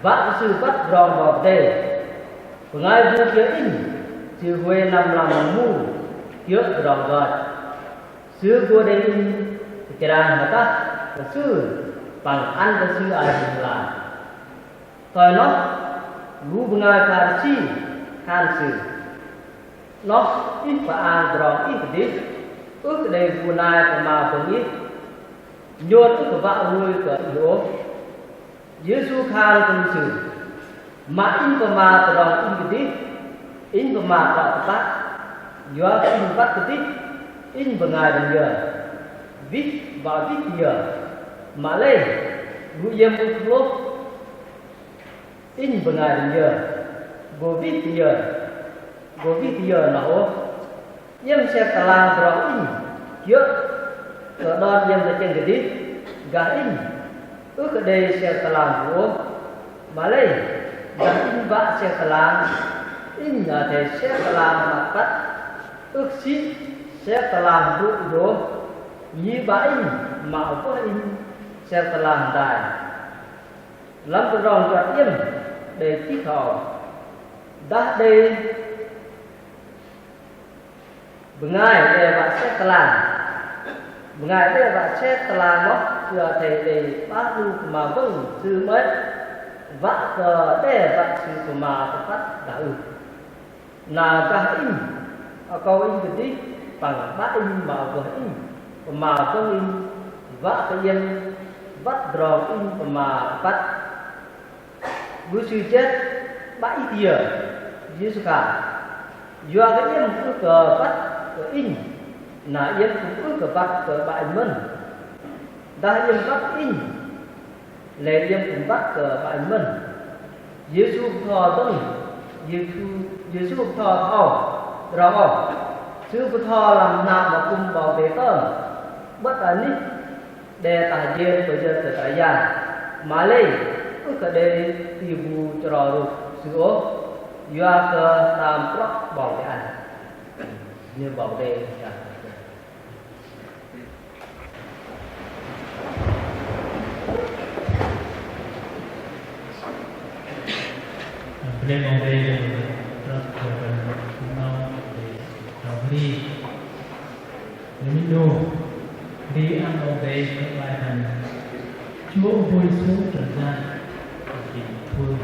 wă kơ Sư băt tơdrong 'Bok Kei-Dei. Bơngai bu kiơ̆ Inh, sư huay năm lăm mu kiơ̆ tơdrong yoch. Sư gô đei Inh pơchrang hơdăh kơ sư păng ăn kơ sư ai jơhngơ̆m. Thoi noh, lu bơngai Pharisi khan Sư: 'Noh ih pơang tơdrong ih kơdih, ưh kơ đei gô nai pơma bơ̆ng ih, nhôn ưh kơ wă roi kơ ih ôh. Yêsu khan kơ sư: Mă Inh pơma tơdrong inh kơdih, Inh pơma trŏ tơpă, yua kơ Inh băt kơdih Inh bơngai đơ̆ng yơ, wih wă wih tơ yơ. Mă lei lu iĕm ưh kơ hlôh Inh bơngai đơ̆ng yơ, gô wih tơ yơ, gô wih tơ yơ noh ôh. Iĕm sek tơlang tơdrong Inh kiơ̆ kơ đon iĕm tơchĕng kơdih, gah Inh ưh kơ đei sek tơlang bu ôh. Mă lei gah Inh wă sek tơlang, Inh athei sek tơlang mă băt, ưh kơ sĭ sek tơlang bu ôh. Nhi 'Bă Inh mă wơh Inh sek tơlang hơdai. Lăm tơdrong juăt iĕm đei chih thoi âu: Dah đei bơngai đe wă sek tơlang, bơngai đe wă sek tơlang noh, sư athei đei 'bar 'nu pơma bơ̆ng sư 'mơ̆i, wă kơ đe wă sư pơma tơpă dah ưh. Na gah Inh, akâu Inh kơdih, păng 'Bă Inh mă wơh Inh pơma bơ̆ng Inh, wă kơ iĕm băt tơdrong Inh pơma băt. Lu sư jet: 'Bă ih tơ yơ? Yêsu khan: Yua kơ iĕm ưh kơ băt kơ Inh, na iĕm kư̆m ưh kơ băt kơ 'Bă ih mơ̆n. Dah iĕm băt Inh, lei iĕm kư̆m băt kơ 'Bă ih mơ̆n. Yêsu bơtho dơ̆ng, Yêsu, Yêsu bơtho thoi âu, tơdrong âu: Sư bơtho lăm hnam akŭm 'Bok Kei-Dei tơm, 'bơ̆t anih đe tah jên pơyơ̆r kơ Kră Yang, mă lei ưh kơ đei ti bu chro rôp Sư ôh, yua kơ tam trŏ 'Bok Kei-Dei ăn. Nơ̆r 'Bok Kei-Dei. Bơnê 'Bok Kei-Dei, trŏ kơ bơ̆n, bơnê 'Bok Kei-Dei. Minh 'nu, ri ăn 'Bok Kei-Dei kơ bai hăn: Chúa vui sống trần gian, tình thương.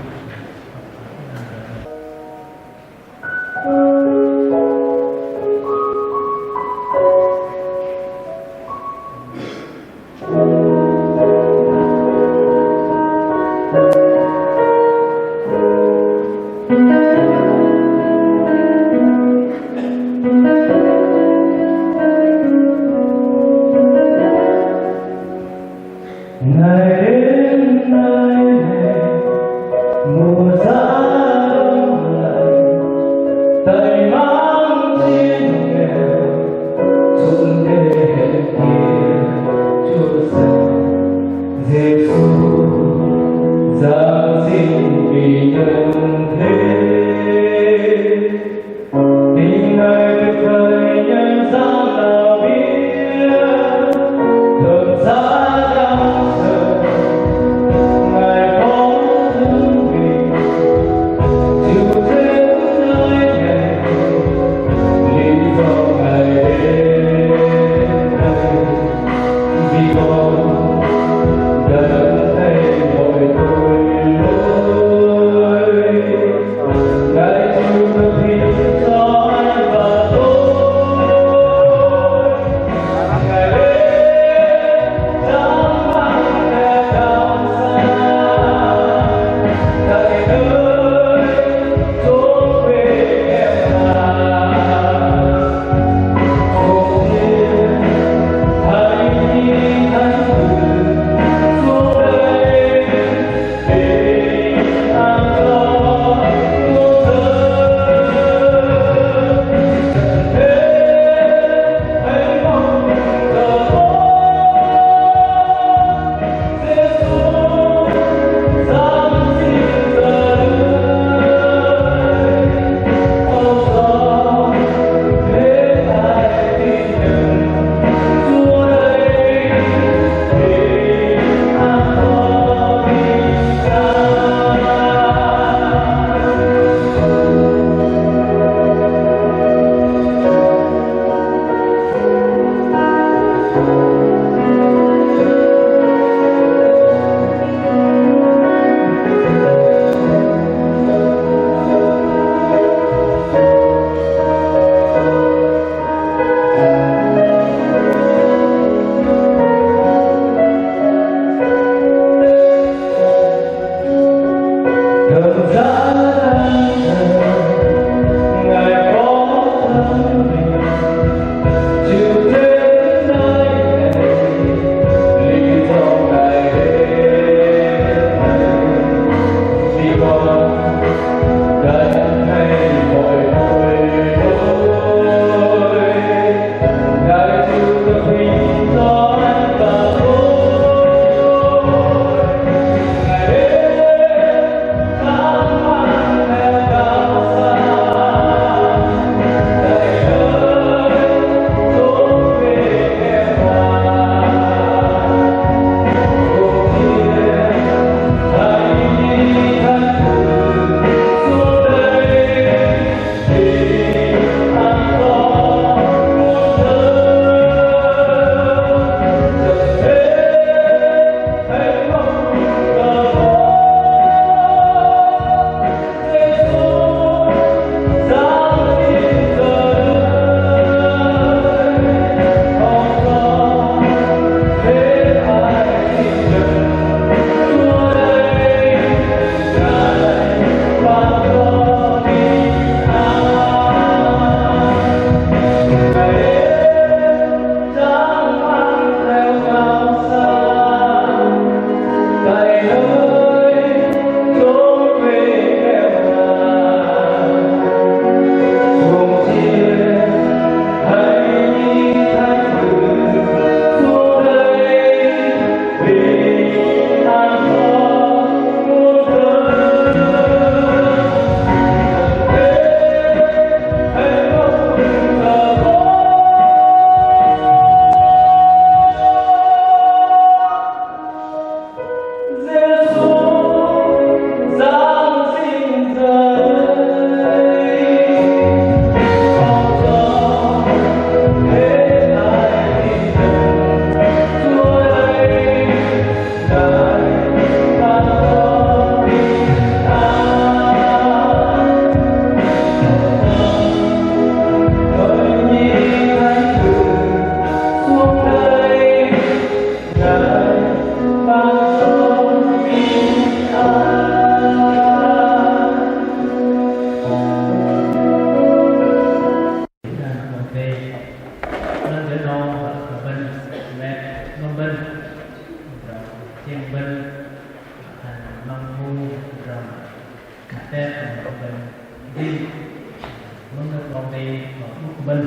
Âu, ơ, ŭch bơ̆n,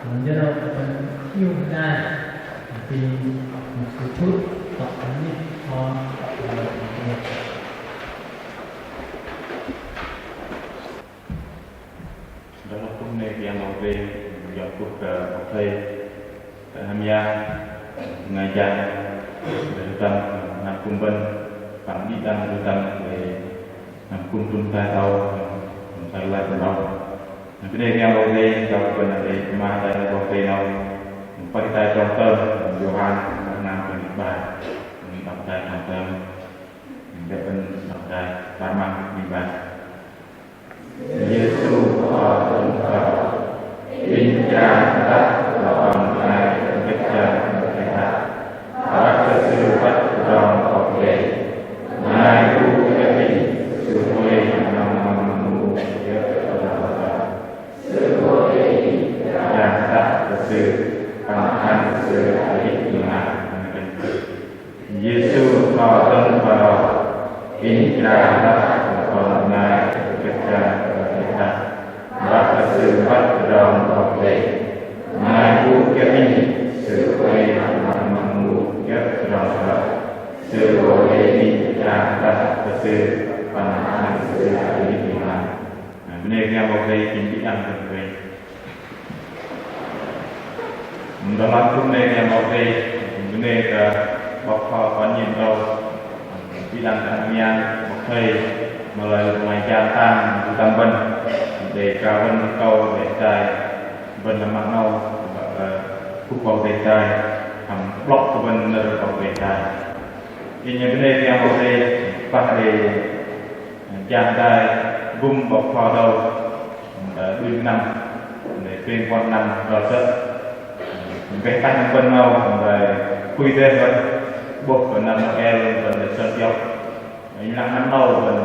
mă jơ âu bơ̆n iung hơdai, ơ, apinh mă sư thut, tŏk bơ̆n nih, ơ, ơ, ơ. Dah lăp kŭm nê kiăng âu dê, yua kŭp kơ bơ̆ thây, kơ hơmia, ngơi jang, kơ tơdăm, hnam kŭm bơ̆n, păng đĭ đăng tơdăm, kơ hnam kŭm tŭm tai âu, tŭm tai lai tơdăm âu. Bơnê kiăng âu dê, kơ bơ̆n adei pơma tai âu dê âu, pơih tai trong tơm, Yôhan, hnam kŭm đĭ ba, đŏk tai trong tơm, đei bơ̆n đŏk tai, pơma đĭ ba. Yêsu Khua dơ̆ng pơrok, inh jang tah tơ kon bơngai kơchăng kơ teh đak, băt kơ Sư băt tơdrong 'Bok Kei-Dei. Bơngai bu kiơ̆ inh, Sư oei năm măng mu kiơ̆ tơdrong băt. Sư oei inh jang tah kơ Sư, păng ăn Sư arih pơnat. Yêsu Khua dơ̆ng pơrok, inh jang tah tơ kon bơngai kơchăng kơ teh đak, băt kơ Sư băt tơdrong 'Bok Kei-Dei. Bơngai bu kiơ̆ inh, Sư oei năm măng mu kiơ̆ tơdrong băt. Sư oei inh jang tah kơ Sư, păng ăn Sư arih pơnat. Bơnê kiăng âu dê, inh đĭ đăng kơ bơ̆n. Dah lăp kŭm nê kiăng âu dê, bơnê kơ 'bok Khua Păng Nhĭn Đô, đĭ đăng kơ hơmia, bơ̆ thây, mă lei bơngai jang tang, tơdăm bơ̆n, đei krao bơ̆n kơ 'Bok Kei-Dei, bơ̆n lăm măng âu, kŭp 'Bok Kei-Dei, hăm 'blŏk kơ bơ̆n nơ̆r 'Bok Kei-Dei. Inh bơnê kiăng âu dê, pah đei jang dai gŭm 'bok Khua Đô, ơ, đunh năm, đei pêng puăn năm roi sơ̆. Bĕ tah năm bơ̆n âu, đei phui dêh bơ̆n, 'bôh kơ năm Nôel bơ̆n đei sơ̆ iŏk. Inh lăng năm âu bơ̆n,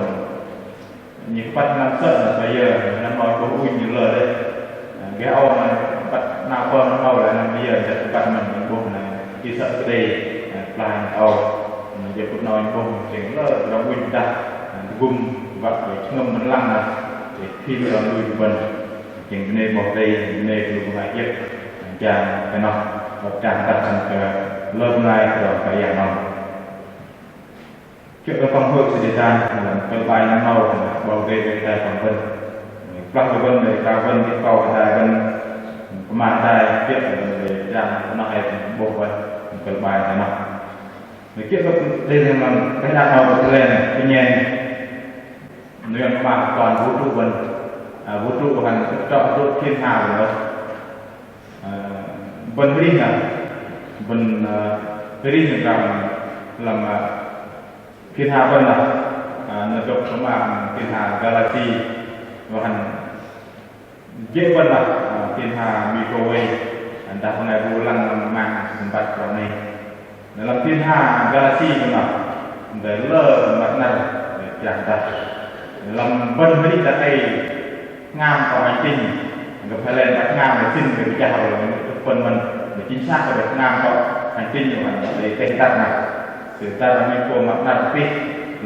inh kơ băt năm sơ̆, năm âu bơ̆n ŭnh lơ dêh. Gah âu năm băt năm pơm năm âu lei năm iơ jăt kơ băt năm 'bôh năm ki sơ̆ kơdei, plah năm âu. Jơ phŭt năm âu 'bôh năm chĕng lơ tơdrong ŭnh dah, tơgŭm wă kơ jơhngơ̆m bơ̆n lăng năm, đei thim tơdrong lui bơ̆n. Chĕng bơnê 'Bok Kei-Dei, bơnê kơ lu bơngai iĕt, jang kơ noh, wă jang tah kơ lơ bơngai tơdrong kơ yang noh. Kiơ̆ kơ păng hơ̆k sư đei tai, lăm kơ̆l bai năm âu, 'Bok Kei-Dei đei tai păng bơ̆n. Plah kơ bơ̆n, đei krao bơ̆n, đei krao kơ tai bơ̆n, pơma tai, kiơ̆ kơ bơ̆n đei jang, pơnah ai bơ̆n 'bôh bơ̆n, kơ̆l bai tai noh. Kiơ̆ kơ đei lăm, kơ đak âu kơ tơlen, kơnhen. Nơ̆r pơma kơ kon vũ trụ bơ̆n, ơ, vũ trụ bơ̆n, trong vũ trụ thiên hà bơ̆n ôh. Ơ, bơ̆n arih nơh, bơ̆n, ơ, arih nơh lăm, lăm, ơ, thiên hà bơ̆n nơh, ơ, nơ̆r dŏ pơma thiên hà galaxy, wă khan jê̆ bơ̆n nơh, ơ, thiên hà Milky Way, dah bơngai bu lăng lăm mang sơ̆ băt trong 'nâu. Lăm thiên hà galaxy bơ̆n nơh, đei lơ măt năr, đei jang tah. Lăm bơ̆n arih đak ei, hngam kơ hành tinh, gơ̆p hơlen băt hngam, gơ̆p sĭn, gơ̆p pơchah, gơ̆p pơ̆n mơ̆n, đei chính xác kơ đei hngam kơ hành tinh, đei teh đak nơh. Sư tơdah minh pô măt năr pih,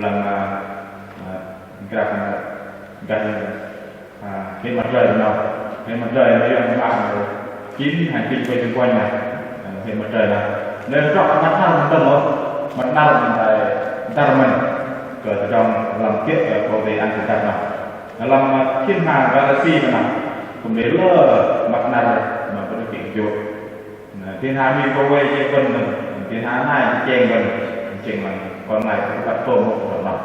lăm, ơ, ơ, graf nơh, gah, ơ, hệ mặt trời nơh. Hệ mặt trời nơh, yua mă, ơ, chín hành tinh quay xung quanh nơh. Ơ, hệ mặt trời nơh. Nơh, trong măt năr mơ̆n tơm ôh, măt năr mơ̆n đei dăr mơ̆n, kơ tơdrong lăm kiơ̆ kơ 'Bok Kei-Dei ăn kơ dăr nơh. Lăm, ơ, thiên hà galaxy nơh, kư̆m đei lơ măt năr mă bơ̆n kơ̆l kiơ̆. Nơh, thiên hà Milky Way jê̆ bơ̆n, thiên hà nai jê̆ bơ̆n, jê̆ bơ̆n, kon nai kơ băt tôm hŏk bơ̆n nơh.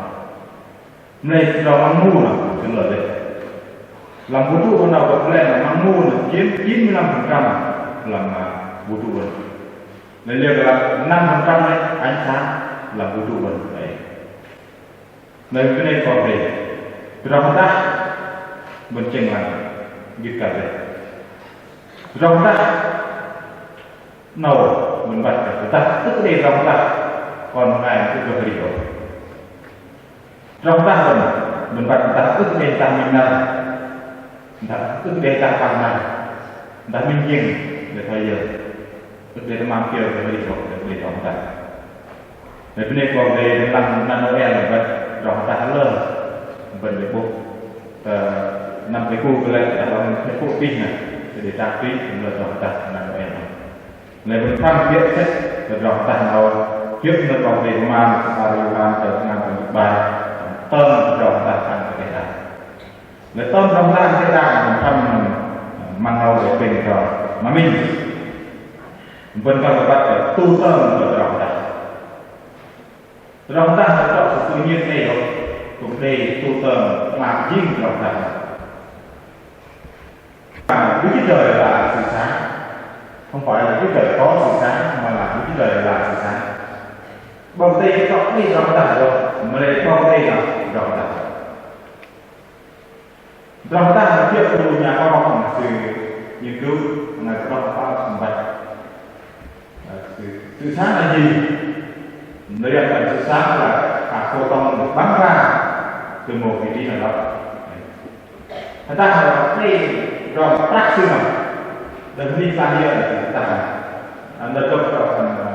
Mă lei tơdrong măng mu nơh, kư̆m lơ dêh. Lăm vũ trụ bơ̆n âu kơ pơlei nơh măng mu nơh chiếm chín mươi lăm phần trăm lăm, ơ, vũ trụ bơ̆n. Lei lơ kơ năm phần trăm lei, ánh sáng lăm vũ trụ bơ̆n. Lei, lei bơnê kơ 'Bok Kei-Dei. Tơdrong hơdah bơ̆n chĕng lăng gĭt kăl dêh. Tơdrong hơdah 'nâu bơ̆n băt kơ tơdah ưh kơ đei tơdrong hơdah, kon bơngai ưh kơ arih ôh. Tơdrong hơdah bơ̆n, bơ̆n băt dah ưh kơ đei dah minh năr, dah ưh kơ đei dah păng năr, dah minh jêng, đei thoi yơ, ưh kơ đei tơmam kiơ kơ arih ôh, ưh kơ đei tơdrong hơdah. Lei bơnê kơ 'Bok Kei-Dei, lăm năm Nôel băt tơdrong hơdah lơ bơ̆n đei 'bôh, ơ, Năm pơkŭ kơ lĕ dah lăm thĕp pôk tih nơh, sư đei trăp tih, nơ̆r tơdrong hơdah năm ơ. Lei bơ̆n păng kiơ̆ sĕt tơdrong hơdah nơh, kiơ̆ nơ̆r 'Bok Kei-Dei pơma, sơ̆p hla bơar Yôhan chăl tơhngam tơdrong jĭt 'bar, tơm tơdrong hơdah ăn kơ teh đak. Lei tơm tơdrong hơdah ăn kơ teh đak, bơ̆n păng măng nơh đei pêng tơdrong, mă minh. Bơ̆n păng kơ băt kơ tu tơm tơdrong hơdah. Tơdrong hơdah nơh tơdrong tự nhiên đei ôh, kư̆m đei tu tơm mă jing tơdrong hơdah. À, Đức Chúa Trời là sự sáng. Không phải là Đức Chúa Trời có sự sáng, mà là Đức Chúa Trời là sự sáng. 'Bok Kei-Dei tơdrong đei tơdrong hơdah ôh, mă lei 'Bok Kei-Dei là tơdrong hơdah. Tơdrong hơdah nơh kiơ̆ lu nhà khoa học sư nghiên cứu, nơh tơdrong hơdah sơ̆ băt. Ờ, sự, sự sáng là gì? Nơh yơh, sự sáng là hạt photon được bắn ra từ một vị trí nào đó. Hơdah nơh đei tơdrong prăk sư nơh. Đơ̆ng hơnih pơla hiơ̆ nơh hơdah nơh. Nơh dŏ tơdrong, ờ,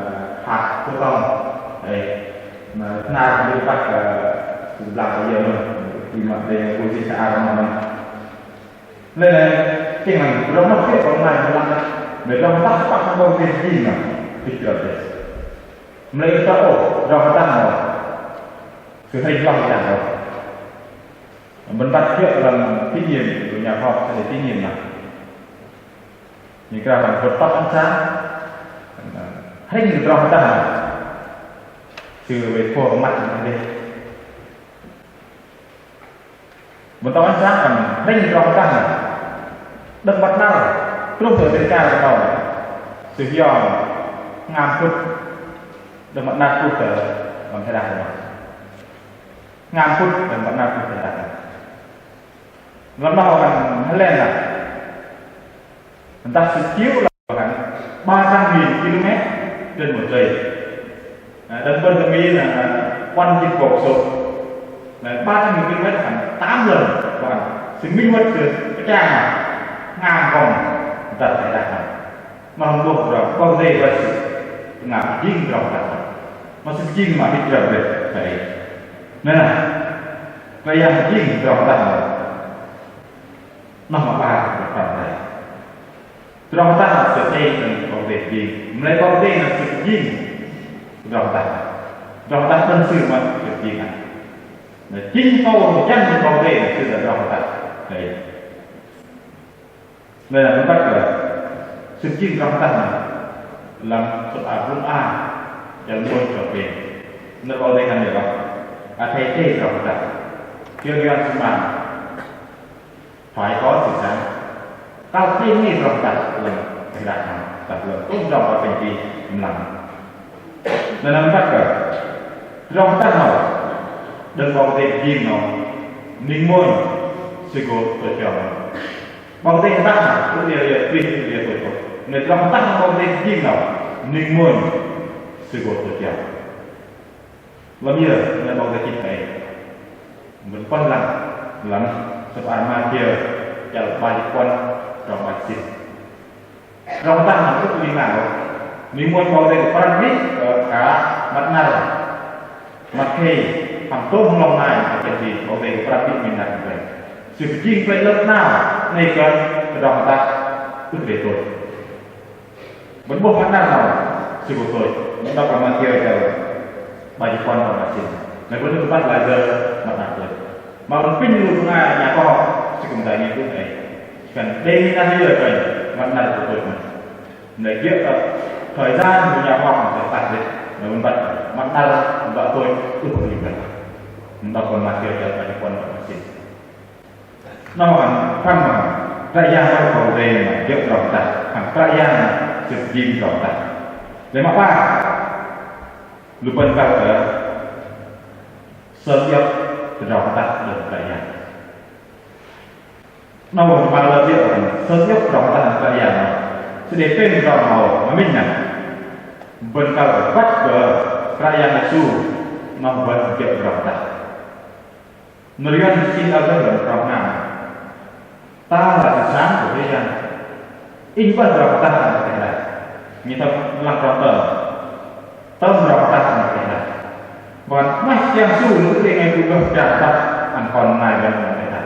hạt photon. Ơ, nơh, nơh, nơh băt, ờ, sư blang hiơ̆ nơh. Tui mă đei pôl jĭt sa ar nơh. Lei, lei, tơchĕng lăng tơdrong noh kiơ̆ kơ nai mă lăng nơh. Mă lăng tah tah hăm 'Bok Kei-Dei jing nơh. Tih kiơ̆ dêh. Mă lei tơ ôh, tơdrong hơdah nơh. Sư hơrih lăng jang ôh. Bơ̆n băt kiơ̆ lăm thí nghiệm, tơ nhà khoa học sư đei thí nghiệm nơh. Mă krao hăm vượt tốc ánh sáng. Hơrih tơdrong hơdah nơh. Sư wei pôr măt nơh dêh. Vượt tốc ánh sáng khan hơrih tơdrong hơdah nơh. Đơ̆ng băt năr truh tơ dêh char kơ tơdrong. Sư hiong tơhngam phŭt đơ̆ng băt năr truh tơ lăm teh đak kơ tơdrong. Tơhngam phŭt đơ̆ng băt năr truh teh đak. Lăm noh khan hơlen nơh. Dah sư chiếu là khoảng ba trăm nghìn ki-lô-mét trên một giây. À, đơ̆ng bơ̆n tơ Mi là, là quanh chim cột sụp. Là ba trăm nghìn ki-lô-mét khoảng tám lần. Và sư minh mật sư pơchang nơh, tơhngam vòng dah teh đak nơh. Noh hăm 'Bok Kei-Dei, 'Bok Kei-Dei sư tơhngam jing tơdrong hơdah. Mă sư jing mă hơdrol dêh. Nơh, Kră Yang jing tơdrong hơdah. Noh mă 'bar tơdrong hơdah. Tơdrong hơdah sư đei đơ̆ng 'Bok Kei-Dei jing. Mă lei 'Bok Kei-Dei nơh sư jing tơdrong hơdah. Tơdrong hơdah đơ̆ng sư mă sư jing nơh. Nơh jing tơdrong jăn đơ̆ng 'Bok Kei-Dei nơh sư đei tơdrong hơdah. Lei. Lei nơh bơ̆n băt kơ sư jing tơdrong hơdah nơh. Lăm sơ̆p hla bơar Blŭng A, chăl mônh trong pêng. Nơh 'Bok Kei-Dei khan yơh băt. Athei đei tơdrong hơdah. Kiơ kiơ sư mă. Phải có sự sáng. Tơdah đei tơdrong hơdah lăm teh đak nơh, tơdah lăm tôm tơdrong bơ̆n pơjing lăm. Nơh năm băt kơ tơdrong hơdah nơh đơ̆ng 'Bok Kei-Dei jing nơh, ning mônh sư gô tôch yom. 'Bok Kei-Dei hơdah nơh, ưh liơ liơ, ưh liơ tôch yom. Nơh tơdrong hơdah nơh 'Bok Kei-Dei jing nơh, ning mônh sư gô tôch yom. Lăm yơ, nơh 'Bok Kei-Dei chih kơ ei. Bơ̆n pơih lăng lăm sơ̆p hla bơar Mathiơ, chăl 'bar jĭt puăn, trong 'bar jĭt sĭn. Tơdrong hơdah nơh ưh kơ ling lang ôh. Ning mônh 'Bok Kei-Dei kơ prăp đĭ kơ, kơ măt năr, măt khei, hăm tôm hơnglŏng nai, măt khei 'Bok Kei-Dei kơ prăp đĭ minh năr kơ plei. Sư pơjing plei lơ̆m 'nao, 'nĕ kơ tơdrong hơdah ưh kơ đei tôch. Bơ̆n 'bôh măt năr nơh sư gô tôch. Bơ̆n đŏk lăm Mathiơ chăl 'bar jĭt puăn trong 'bar jĭt sĭn. Nơh bơ̆n ưh kơ băt laih sư măt năr tôch. Mă bơ̆n pinh lu bơngai nhà khoa học sư kư̆m đei nghiên cứu ei. Khan đei minh năr yơ kơ măt năr gô tôch mơ̆n. Nơh kiơ̆ kơ thời gian lu nhà khoa học sư pơtah đĕch. Nơh bơ̆n băt măt năr gô tôch ưh kơ đei. Bơ̆n đŏk lăm Mathiơ chăl 'bar jĭt puăn trong 'bar jĭt sĭn. Noh hăm, hăm Kră Yang 'Bok Kei-Dei mă jơ̆ tơdrong hơdah, hăm Kră Yang sư jing tơdrong hơdah. Lei mă 'bar, lu bơ̆n kăl kơ sơng iŏk tơdrong hơdah đơ̆ng Kră Yang. Noh hăm 'bar lơ iŏk sơng iŏk tơdrong hơdah đơ̆ng Kră Yang. Sư đei pêng tơdrong mă minh nơh. Bơ̆n kăl kơ băt kơ Kră Yang Yêsu, noh bơ̆n jơ̆ tơdrong hơdah. Nơ̆r Yuăn sư chih lăm trong năm. Ta là sự sáng của thế gian. Inh bơ̆n tơdrong hơdah ăn kơ teh đak. Nhen thoi lăng trong tơm. Tơm tơdrong hơdah ăn kơ teh đak. Bơ̆n 'maih Kră Yang Yêsu lu đei 'ngai bu gơh tơdrong hơdah ăn kon bơngai bơ̆n lăm teh đak.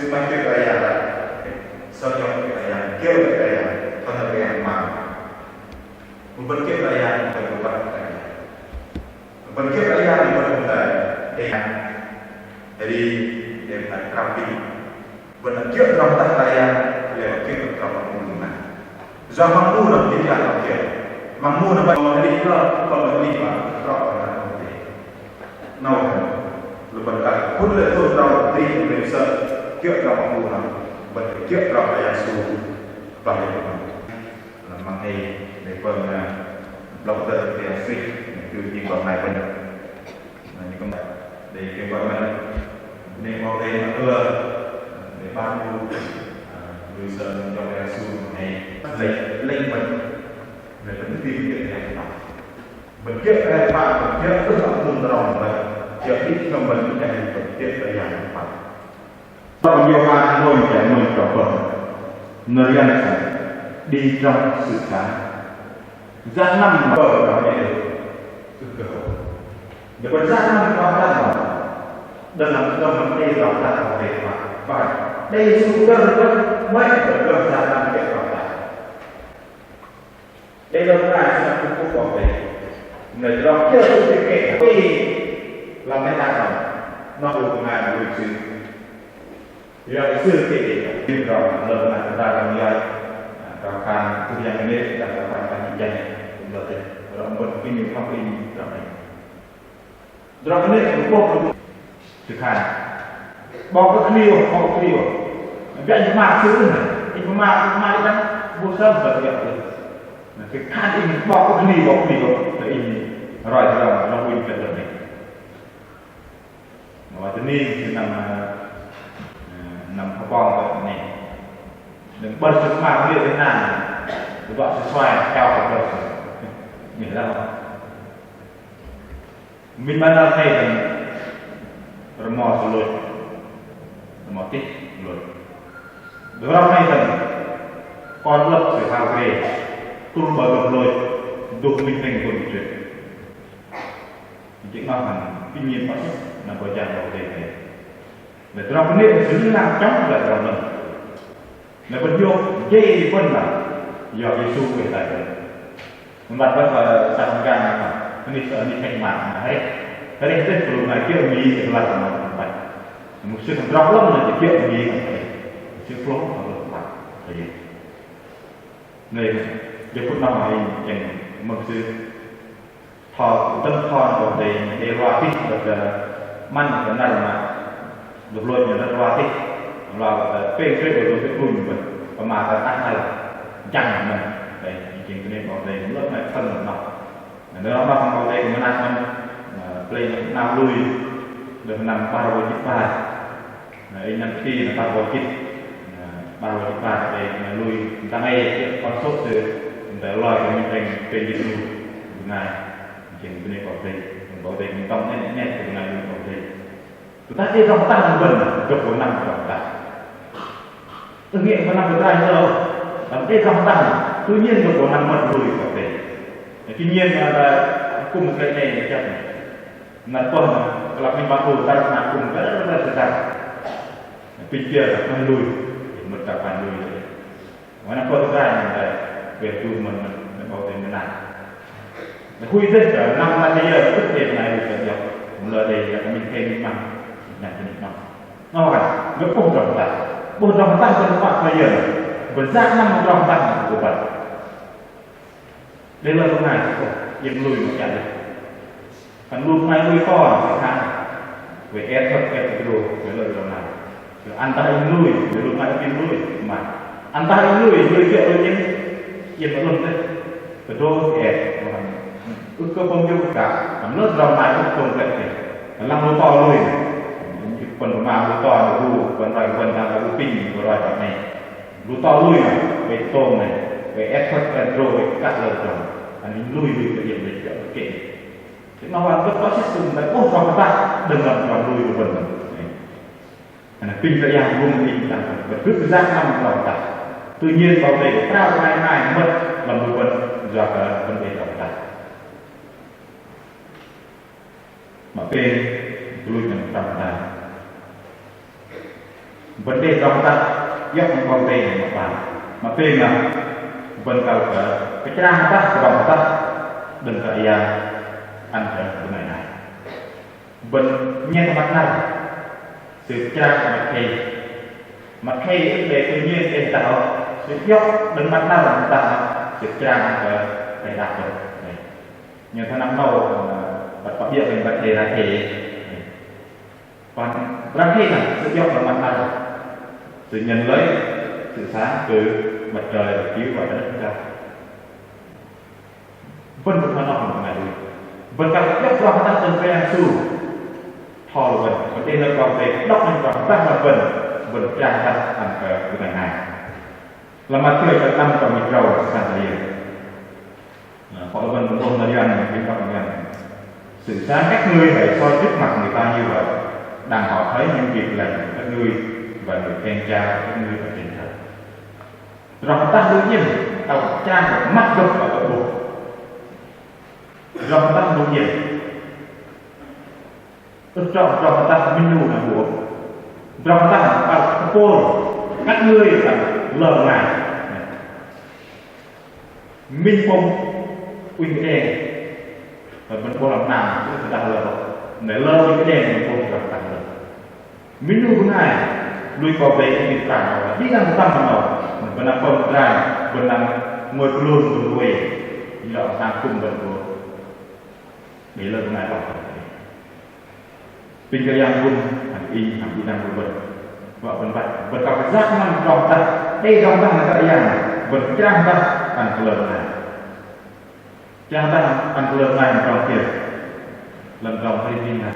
Sư 'maih kiơ̆ Kră Yang lăi. Sơng iŏk kiơ̆ Kră Yang, kiơ̆ Kră Yang, kon Kră Yang 'măn. Bơ̆n kiơ̆ Kră Yang, bơ̆n bơ̆n kiơ̆ Kră Yang. Bơ̆n kiơ̆ Kră Yang, bơ̆n bơ̆n đei. Đei. Đei, đei bơ̆n đei krao kơ bơ̆n kiơ̆ tơdrong tah Kră Yang, lei bơ̆n kiơ̆ tơdrong măng mu năr. Yua măng mu năr, đei kiơ̆ tơdrong kiơ̆. Măng mu năr, bơ̆n đei kiơ̆, bơ̆n đei kiơ̆, tơdrong bơ̆n đei kiơ̆. Noh, lu bơ̆n kăl phŭn lê̆ tơdrong tih, bơ̆n sơ̆ kiơ̆ tơdrong măng mu năr, bơ̆n kiơ̆ tơdrong Kră Yang Yêsu. Bơ̆n đei kiơ̆. Lăm măng ei, đei pơm, ơ, blŏk dơ̆r tơ teh sih, tơ jing bơngai bơ̆n. Na, jing kư̆m đei kiơ̆ bơ̆n. Bơnê 'Bok Kei-Dei mă tơlơi, đei 'bar mơ̆n, ơ, lui sơ̆ jơ̆ng Kră Yang Yêsu măng ei, lê̆, lê̆ bơ̆n, lê̆ bơ̆n tih kiơ̆ Kră Yang. Bơ̆n kiơ̆ Kră Yang, bơ̆n kiơ̆ tơdrong mă tơdrong bơ̆n, kiơ̆ đĭ jơ̆ng bơ̆n, bơ̆n kiơ̆ Kră Yang. Trong Yôhan mônh chăl mônh trong pơh. Nơ̆r Yang Sơng đi trong sự sáng. Jăh năm mă pơh trong đei ưh kơ. Đei pơh jăh năm trong tah mă. Đơ̆ng năm trong mă đei trong tah mă đei mă. Bơ̆n đei Yêsu đơ̆ng bơ̆n, mă đơ̆ng jăh năm đei trong tah. Đei lơ bơngai sư năm kư̆m kŭp 'Bok Kei-Dei. Nơ̆r tơdrong kiơ sư tih kĕ. Ih, lăm neh năr noh. Noh lu bơngai lui sư. Yua kơ sư tih kĕ. Ih, tơdrong lơ bơngai tơdrong lăm yai. Tơdrong khan tơdrong yang kơnê̆, tơdrong khan khan jĭ jăn. Lơ tơdrong bơ̆n kơnê̆, tơdrong kơnê̆, tơdrong kơnê̆. Tơdrong kơnê̆ kơ 'bok lu sư khan. 'Bok kơ khli ôh, 'bok kơ khli ôh. Biă inh pơma kơ sư ưh, inh pơma, pơma đĭ đăng, 'bôh sơ̆ bơ̆n biă ôh. Na sư khan inh 'bok kơ khli, 'bok kơ khli ôh. Kơ inh roi tơdrong, tơdrong inh pơm đơ̆ng 'nĕ. Na wă tơ ning sư năm, ơ, năm hơbong đơ̆ng 'nĕ. Đơ̆ng bơ̆n sư pơma kơ liơ tơ nang, wă sư suaih, chao kơ bơ̆n sư. Mĭnh lăm. Minh 'măn năr 'nĕ dơ̆ng rơmo sư lôch, rơmo tih lôch. Dơ̆ng rŏng 'nĕ dơ̆ng kon 'lơ̆p sư hao gre, tŭl 'bă gơh lôch, dôk minh 'nĕng kon trĕt. Jing noh hăm kinh nghiệm bơ̆n, năm bơ̆n jang 'Bok Kei-Dei. Lei tơdrong kơnê̆ sư ling lang chŏng lei tơdrong 'nĕ. Lei bơ̆n hiôk jei bơ̆n lăm, yua kơ Yêsu Krist đei bơ̆n. Mă bơ̆n, ơ, săp hơgăn na, anih, anih hĕch mă, na hĕch, hĕch tĕh pơlung na kiơ̆ mi tơ lăr na băt. Mă sư kơ drŏk lăm na kiơ̆ mi na hĕch. Sư plŏh na băt. Lei, jơ phŭt noh mă inh jơ̆ng mơ̆ng sư. Thoi, dơ̆ng thoi 'Bok Kei-Dei, đei roi tih, đơ̆ng, ơ, 'măn kơ năr mă, đơ̆ng lôch năr roi tih, roi, ơ, pêng krê̆ đơ̆ng tih plung bơ̆n, pơma kơ tah năr, jăng mơ̆n, đei, jing kơnê̆ 'Bok Kei-Dei, lơ̆m nai thơ̆ng noh. Nơ̆r noh 'Bok Kei-Dei kư̆m mơnat mơ̆n, ơ, Lei năm lui, lei năm 'bar bơ̆n jĭt 'bar. Na, inh năm ti na 'bar bơ̆n jĭt. Na, 'bar bơ̆n jĭt 'bar, lei năm lui, dang ei, kon sô̆ sư, đei loi kơ minh đeng pêng jĭt lu, bơngai, jing bơnê 'Bok Kei-Dei, 'Bok Kei-Dei, minh tŏng 'net 'net kơ bơngai lui 'Bok Kei-Dei. Tơdah đei tơdrong hơtah lăm bơ̆n, gơ̆p gô năm tơdrong hơtah. Ưh, 'nĕ kơ năm tơdrong hơtah ôh. Lăm đei tơdrong hơtah, tự nhiên gơ̆p gô năm mơ̆t lui 'Bok Kei-Dei. Tuy nhiên là, là kư̆m kơlei 'nei chăp 'nei. Năr pơh năr, kơ lăm minh 'bang ô, tar năr kư̆m kơ, kơ, kơ, kơ, kơ. Pinh kiơ là pơm lui, mơ̆t kơ pơm lui. Mă năm pơh tơdrong hơtah, bĕ tu mơ̆n, mơ̆n, mơ̆n 'Bok Kei-Dei mơnat. Dah hui dêh kơ năm năr tơ yơ, ưh kơ đei bơngai lui kơ iŏk. Mă lei đei, iŏk kơ minh khei minh 'măng, nhăn kơ minh 'măng. Noh khan, gơ̆p ƀôh tơdrong hơtah. Ƀôh tơdrong hơtah, tơdrong hơtah tơ yơ. Bơ̆n yak năm tơdrong hơtah, gơ̆p ƀơ̆n. Đei lơ bơngai, ôh, iĕm lui mă kiơ̆ đĕch. Khan lu bơngai lui to, khan. Wă et hơ̆k et hơdrô̆, wă lơ tơdrong hơnai. Ăn tah inh lui, wă lu bơngai inh lui, mă. Ăn tah inh lui, lui kiơ̆ lui iĕm, iĕm mă lơ̆m dêh. Hơdrô̆ et, ưh kơ pơm jơ̆ kơ, khan lơ tơdrong hơnai ưh kơ pơm jơ̆ kơ. Lăng lu to lui. Pơ̆n pơma lu to, lu, pơ̆n roi, pơ̆n dang, lu pinh, pơ̆n roi, pơ̆n 'nei. Lu to lui, wă tôm 'nei, wă et hơ̆k et hơdrô̆, wă kăt lơ tơdrong. Ăn inh lui, lui kơ iĕm lui kiơ̆ kơ. Thì nó hoàn tất có sự dừng lại, ôh, tơdrong hơtah, đơ̆ng lăm tơdrong lui lu bơ̆n. Pinh Kră Yang gŭm inh dang bơ̆n, bơ̆n gơh yak năm tơdrong hơtah. Tự nhiên 'Bok Kei-Dei trao bơngai hơnai mơ̆t lăm lu bơ̆n, yua kơ bơ̆n đei tơdrong hơtah. Mă pêng, kơ lui năm tơdrong hơtah. Bơ̆n đei tơdrong hơtah, iŏk 'Bok Kei-Dei mă 'bar. Mă pêng, bơ̆n kăl kơ pơchrang hơtah, tơdrong hơtah đơ̆ng Kră Yang ăn kơ bơngai hơnai. Bơ̆n nhen măt năr, sư pơchrang măt khei. Măt khei ưh kơ đei tự nhiên đei hơtah ôh, sư iŏk đơ̆ng măt năr hơtah, sư pơchrang ăn kơ teh đak bơ̆n. Nhen thoi năm 'nâu, băt pă biơ̆ bơ̆n băt đei rang khei. Păng rang khei nơh, sư iŏk đơ̆ng măt năr. Sư nhen lei, sư sáng từ mặt trời chiếu vào trái đất chúng ta. Bơ̆n bơ̆n thoi noh bơngai lui. Bơ̆n kăl iŏk tơdrong hơtah đơ̆ng Kră Yang Yêsu. Thoi lu bơ̆n, bơ̆n đei nơ̆r 'Bok Kei-Dei, đŏk nơ̆r 'Bok Kră Yang bơ̆n, bơ̆n pơchrang hơtah ăn kơ bơngai hơnai. Lăm Mathiơ chăl năm trong mười râu, sư khan thoi yơ. Khŏ lu bơ̆n bơ̆n ôh nơ̆r Yuăn, bơ̆n đŏk nơ̆r Yuăn. Sự sáng các ngươi hãy soi trước mặt người ta như vậy, đặng họ thấy những việc lành của các ngươi và được khen cha của các ngươi ở trên trời. Tơdrong hơtah lu iĕm, tơdrong hơtah măt gơh tơ'bôh. Tơdrong hơtah lu iĕm. Ưh trŏ tơdrong hơtah minh 'nu nă bu ôh. Tơdrong hơtah nă kăl kơ pôl, các ngươi nă lơ bơngai. Minh pôm unh kơđeng. Bơ̆n 'bôh lăm hnam, ưh kơ dah lơ ôh. Nĕ lơ unh kơđeng, minh pôm tơdrong hơtah lơ. Minh 'nu bơngai, lui 'Bok Kei-Dei ưh kơ pran ôh, đĭ đăng tơtăm bơ̆n ôh. Bơ̆n đang pơm tơdrong, bơ̆n đang ngôi pơlun, bơ̆n ngôi. Inh lơ sang kư̆m bơ̆n gô. Đei lơ bơngai lơ. Pinh Kră Yang gŭm, ăn inh, ăn đĭ đăng lu bơ̆n. Wă bơ̆n băt, bơ̆n kăl kơ yak năm tơdrong hơtah, đei tơdrong hơtah nă Kră Yang, bơ̆n pơchrang hơtah, ăn kơ lơ bơngai. Pơchrang hơtah ăn kơ lơ bơngai, tơdrong kiơ? Lăm tơdrong arih bơngai.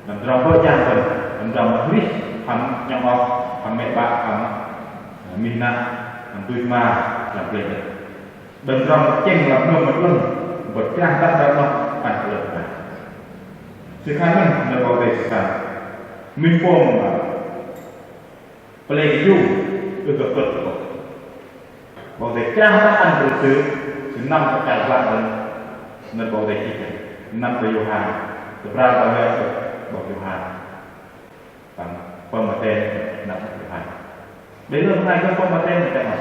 Lăm tơdrong bơ̆ jang bơ̆n, lăm tơdrong arih hăm nhŏng oh, hăm mĕ bă, hăm minh nă, hăm tuch ma, lăm plei dơ̆ng. Đơ̆ng tơdrong tơchĕng lăm hnam mă 'lơ̆ng, bơ̆n pơchrang hơtah tơdrong noh ăn kơ lơ bơngai. Sư khan nơh, nơ̆r 'Bok Kei-Dei sư khan. Minh pôm, pơlei kơjung, ưh kơ pơ̆t kơ 'Bok. 'Bok Kei-Dei pơchrang hơtah ăn kơ sư, sư năm kơ chăl bơ̆n, nơ̆r 'Bok Kei-Dei chih kơ. Năm tơ Yôhan, tơbral tơ 'bok Yôhan. Păng pơm Matei, năm tơ Yôhan. Đei lơ bơngai gơh pơm Matei, năm tơ Yôhan.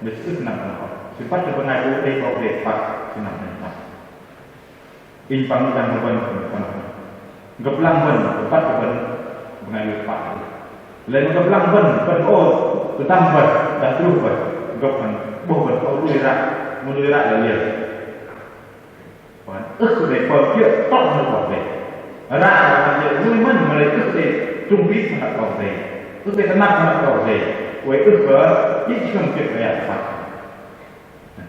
Mă sư ưh năm tơ noh. Sư băt kơ bơngai bu đei 'Bok Kei-Dei păt, sư năm tơ noh. Inh păng đĭ đăng lu bơ̆n, păng gơ̆p lăng bơ̆n, gơ̆p băt kơ bơ̆n, bơngai lui tơpă. Lei mă gơ̆p lăng bơ̆n, bơ̆n ôh, tơdăm bơ̆n, đăng truh bơ̆n, gơ̆p bơ̆n, 'bôh bơ̆n, ôh lui ră, mă lui ră lei liơ. Bơ̆n ưh kơ đei pơm kiơ̆ tŏ nơ̆r 'Bok Kei-Dei. Ră lei lui mơ̆n, mă lei ưh kơ đei trung tín mă năr 'Bok Kei-Dei. Ưh kơ đei tơnap mă năr 'Bok Kei-Dei. Oei ưh kơ, đĭ jơhngơ̆m kiơ̆ kơ yang tơpă.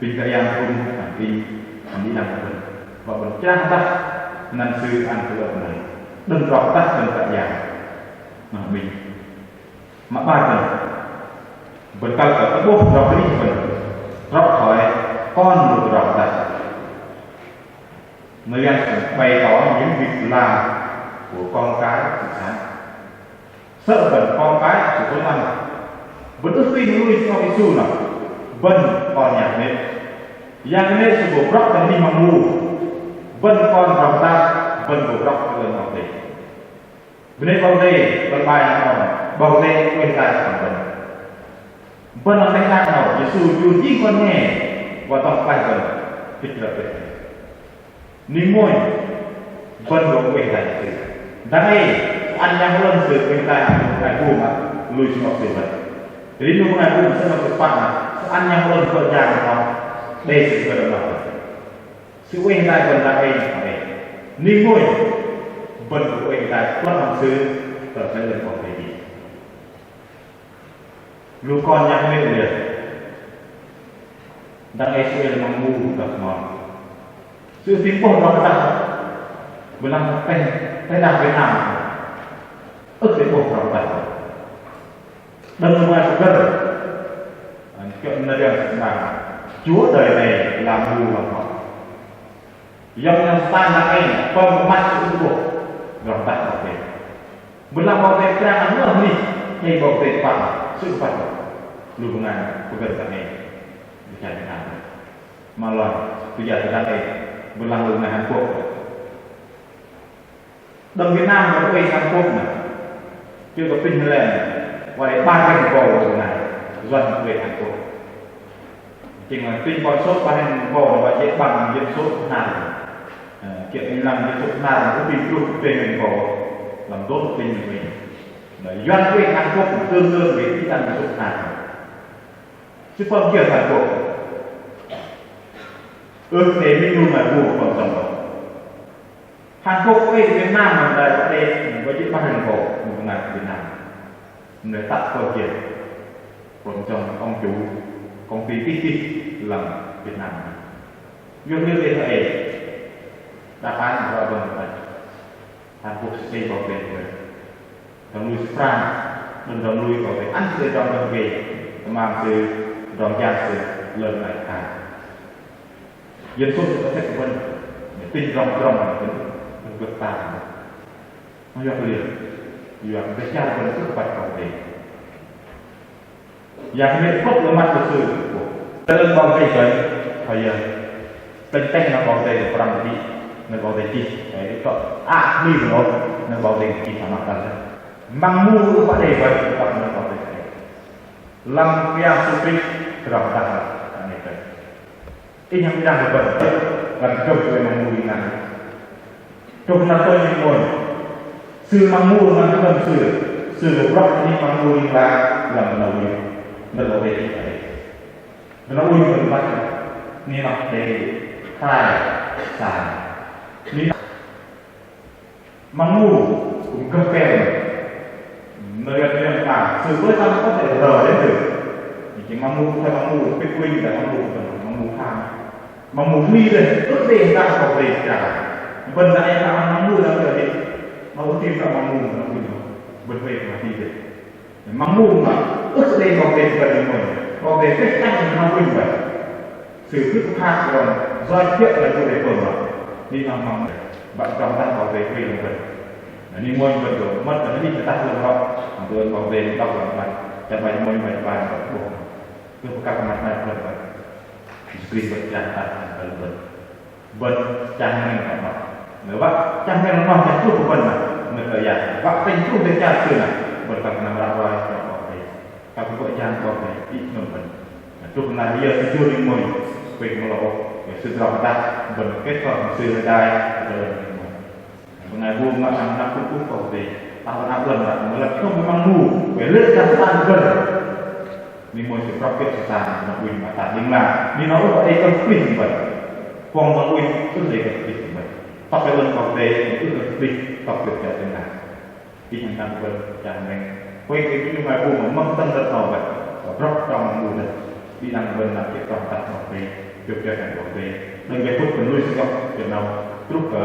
Pinh Kră Yang gŭm, ăn inh, ăn đĭ đăng bơ̆n. Wă bơ̆n pơchrang hơtah, Anăn sư ăn tơ lơ bơnai. Đơ̆ng drŏ kơtăh đơ̆ng Kră Yang. Noh minh. Mă 'bar bơ̆n. Bơ̆n kăl kơ tơ'bôh drŏ kơdih bơ̆n. Drŏ thoi kon lu drŏ kơtăh. Nó gắn bày tỏ những việc làm của con cái Cộng sản. Sơ̆ bơ̆n kon cái Sư pơlăm. Bơ̆n ưh kơ lui Sư Yêsu noh. Bơ̆n kon yang kơnê̆. Yang kơnê̆ sư gô brŏk tơ anih măng mu. Bơ̆n kon drŏ kơtăh, bơ̆n gô brŏk tơ lơ 'Bok Kei-Dei. Bơnê 'Bok Kei-Dei, bơ̆n bai năr 'nâu, 'Bok Kei-Dei oei hơdai kơ bơ̆n. Bơ̆n lăm teh đak 'nâu, Yêsu jur jing kon nge, wă dŏng klaih bơ̆n, pit rơ̆p pit. Ning mônh, bơ̆n gô oei hơdai Sư. Dang ei, ăn Yang Bơhngol Sư oei hơdai, bơngai bu mă lui Sư 'Bok Sư bơ̆n. Rim lu bơngai bu mă Sư 'Bok Sư păng, Sư ăn Yang Bơhngol Sư pơjang noh, đei Sư gơh đơ̆ng noh. Sư oei hơdai bơ̆n dang ei, dang ei. Ning mônh, bơ̆n gô oei hơdai, pơlăm hăm Sư, tơ teh đak 'Bok Kei-Dei. Lu kon yang kơnê̆ liơ. Dang ei sư oei lăm măng mu gah mon. Sư ưh ti 'bôh drŏ kơtăh. Bơ̆n lăm teh, teh đak Việt Nam. Ưh ti 'bôh drŏ kơtăh. Đơ̆ng lu bơngai pơgơ̆r. Kiơ̆ nơ̆r Yang Bơhngol. Chúa Trời này là mù lòng họ. Yang Satan dang ei, pơm kơ măt sư ưh 'bôh drŏ kơtăh 'Bok Kei-Dei. Bơ̆n lăng 'Bok Kei-Dei pơang ăn noh anih, đei 'Bok Kei-Dei păng, sư păng. Lu bơngai pơgơ̆r dang ei. Bơ̆n chă Việt Nam. Mă lei, tơdah tơ dang ei, bơ̆n lăng lu bơngai Hàn Quốc. Đơ̆ng Việt Nam bơ̆n oei Hàn Quốc nơh. Kiơ̆ kơ apinh lei, wă đei 'bar rơ̆ng 'bâu lu bơngai, Yuăn oei Hàn Quốc. Chĕng là apinh con số 'bar rơ̆ng 'bâu, wă jê̆ bằng dân số Việt Nam. Ơ, kiơ̆ apinh lăng dân số Việt Nam, ưh kơ apinh truh 'bar rơ̆ng 'bâu, lăm dôm apinh oei. Nơh, Yuăn oei Hàn Quốc tương đương với apinh lăng dân số Việt Nam. Sư pơm kiơ Hàn Quốc. Ưh kơ đei minh 'nu bơngai bu pơm tơm. Hàn Quốc oei Việt Nam, mă lei wă đei, wă jê̆ 'bar rơ̆ng 'bâu, lu bơngai Việt Nam. Nơh tăt pơm kiơ. Pơm tơm ông chủ công ty tih tih lăm Việt Nam. Yua kơ liơ teh ei. Đáp án rŏ bơ̆n tăt. Hàn Quốc sư oei 'Bok Kei-Dei. Drŏng lui sư pran, đơ̆ng drŏng lui 'Bok Kei-Dei, ăn sư drŏng bơ̆n gei, tơmam sư, drŏng jang sư, lơ̆m lai khan. Dân số sư có thể bơ̆n, tinh drŏng drŏng, bơ̆n, bơ̆n vượt ta. Noh yua kơ liơ, yua kơ đei char bơ̆n ưh kơ băt 'Bok Kei-Dei. Yang kơnê̆ pơ̆k lăm măt kơ sư. Tơl 'Bok Kei-Dei bơih, thoi yơ. Tơl teh nơ̆r 'Bok Kei-Dei pơhrăm tơdih, nơ̆r 'Bok Kei-Dei chih, ơ, ih trŏ, ah, mi bơ̆n ôh, nơ̆r 'Bok Kei-Dei chih tơ mă tơl. Măng mu ưh pă đei bơih, tơpă nơ̆r 'Bok Kei-Dei. Lăm Kră Yang Yêsu Krist, tơdrong tah, tơdrong tah. Inh hăm đĭ đăng bơ̆n, găn kơ̆m kơ măng mu ling lang. Truh năr tơl ning mônh. Sư măng mu lăng kơ̆m sư. Sư gô brŏk anih măng mu ling lang lăm nơ̆r ŭnh. Nơ̆r ŭnh đei tih đei. Nơ̆r ŭnh bơ̆n băt. Ning noh đei hai sa. Ning măng mu kư̆m gơh pơm. Nơ̆r Yuăn, Yuăn pơma, sự tối tăm có thể rờ đến được. Ning măng mu, thoi măng mu, pit ŭnh, măng mu, măng mu pơm. Măng mu hli dêh, ưh đei hơdai 'Bok Kei-Dei chă. Bơ̆n dang ei măng mu dang ei. Mă ưh ti măng mu, măng mu. Bơ̆n huay mă hli dêh. Măng mu mă ưh đei 'Bok Kei-Dei bơ̆n ling mônh. 'Bok Kei-Dei pêh tah măng mu bơ̆n. Sư ưh kơ phak rŏng, yoch kiơ̆ lăm gô đei pơm rŏng. Ning măng mu. Băt drŏng tah 'Bok Kei-Dei huay lăm bơ̆n. Ning mônh bơ̆n gô, mơ̆t bơ̆n ning tơdah lăm rŏng. Mă bơ̆n 'Bok Kei-Dei đŏk lăm bơ̆n. Chă bơ̆n mônh bơ̆n bơ̆n bơ̆n. Ưh pơkăl măt nai bơ̆n bơ̆n. Yêsu Krist bơ̆n chă tah lăm bơ̆n. Bơ̆n chă meng lăm noh. Nơ̆r wă chă meng lăm noh, chă truh bơ̆n nơh. Nơ̆r kơ yă. Wă tĕnh truh dêh chă sư nơh. Bơ̆n kăl kơ năm ră ruai, kăl kơ Bơ̆ jang 'Bok Kei-Dei, ih jơnum bơ̆n. Truh năr yơ sư jur ling mônh, pêng mơlâu ôh. Yơ sư drŏng kơdah, bơ̆n kết hợp sư hơdai, bơ̆n ling mônh. Bơngai bu mă năm năm pŭn pŭn 'Bok Kei-Dei. Tah lăm lăm ră, mă lăp jơnum măng mu, wă lê̆ jang Satan bơ̆n. Ling mônh sư brŏk kiơ̆ Satan, nơ̆r ŭnh mă tah ling lang. Ning noh ưh kơ đei kơ pih bơ̆n. Pơm nơ̆r ŭnh ưh đei kơ pih bơ̆n. Tŏk kơ lăm 'Bok Kei-Dei, ưh kơ pih, tŏk kiơ̆ Satan ling lang. Inh hăm đĭ đăng bơ̆n chă meng. Huay kơ inh mă bu mă mơ̆ng tơ̆ng đơ̆t 'nâu bơih. Wă brŏk trong măng mu dơ̆ng. Đĭ đăng bơ̆n năm kiơ̆ trong tah 'Bok Kei-Dei. Kiơ̆ kiơ̆ khan 'Bok Kei-Dei. Đơ̆ng jơ phŭt bơ̆n lui sư gŏ kiơ̆ 'nâu. Truh kơ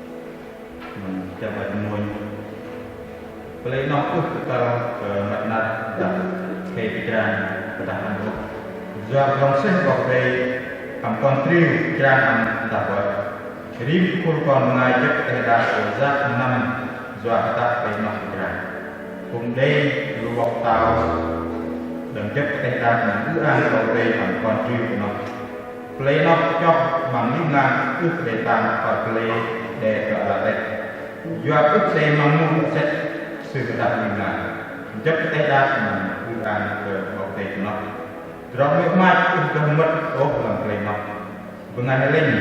Mă chăl bai mônh. Pơlei 'noh ưh kơ kăl kơ măt năr dah khei pơjrang pơdah ăn ôh. Yua kơdrong sĕh 'Bok Kei-Dei hăm kon triu pơjrang ăn dah bơih. Rim khul kon bơngai jơ̆p teh đak kơ yak năm yua kơ dah pơlei 'noh pơjrang. Kư̆m đei lu bok tao đơ̆ng jơ̆p teh đak năm ư-ang 'Bok Kei-Dei hăm kon triu kơ 'noh. Pơlei 'noh chok măng ling lang ưh kơ đei tam kơ pơlei Teh kơ ala teh. Yua kơ teh măng mu sĕt sư kơdah ling lang. Jơ̆p teh đak măng ư an kơ 'Bok Kei-Dei noh. Tơdrong mĕ mach ưh gơh mơ̆t ôh lăm klei noh. Bơngai hơlĕnh,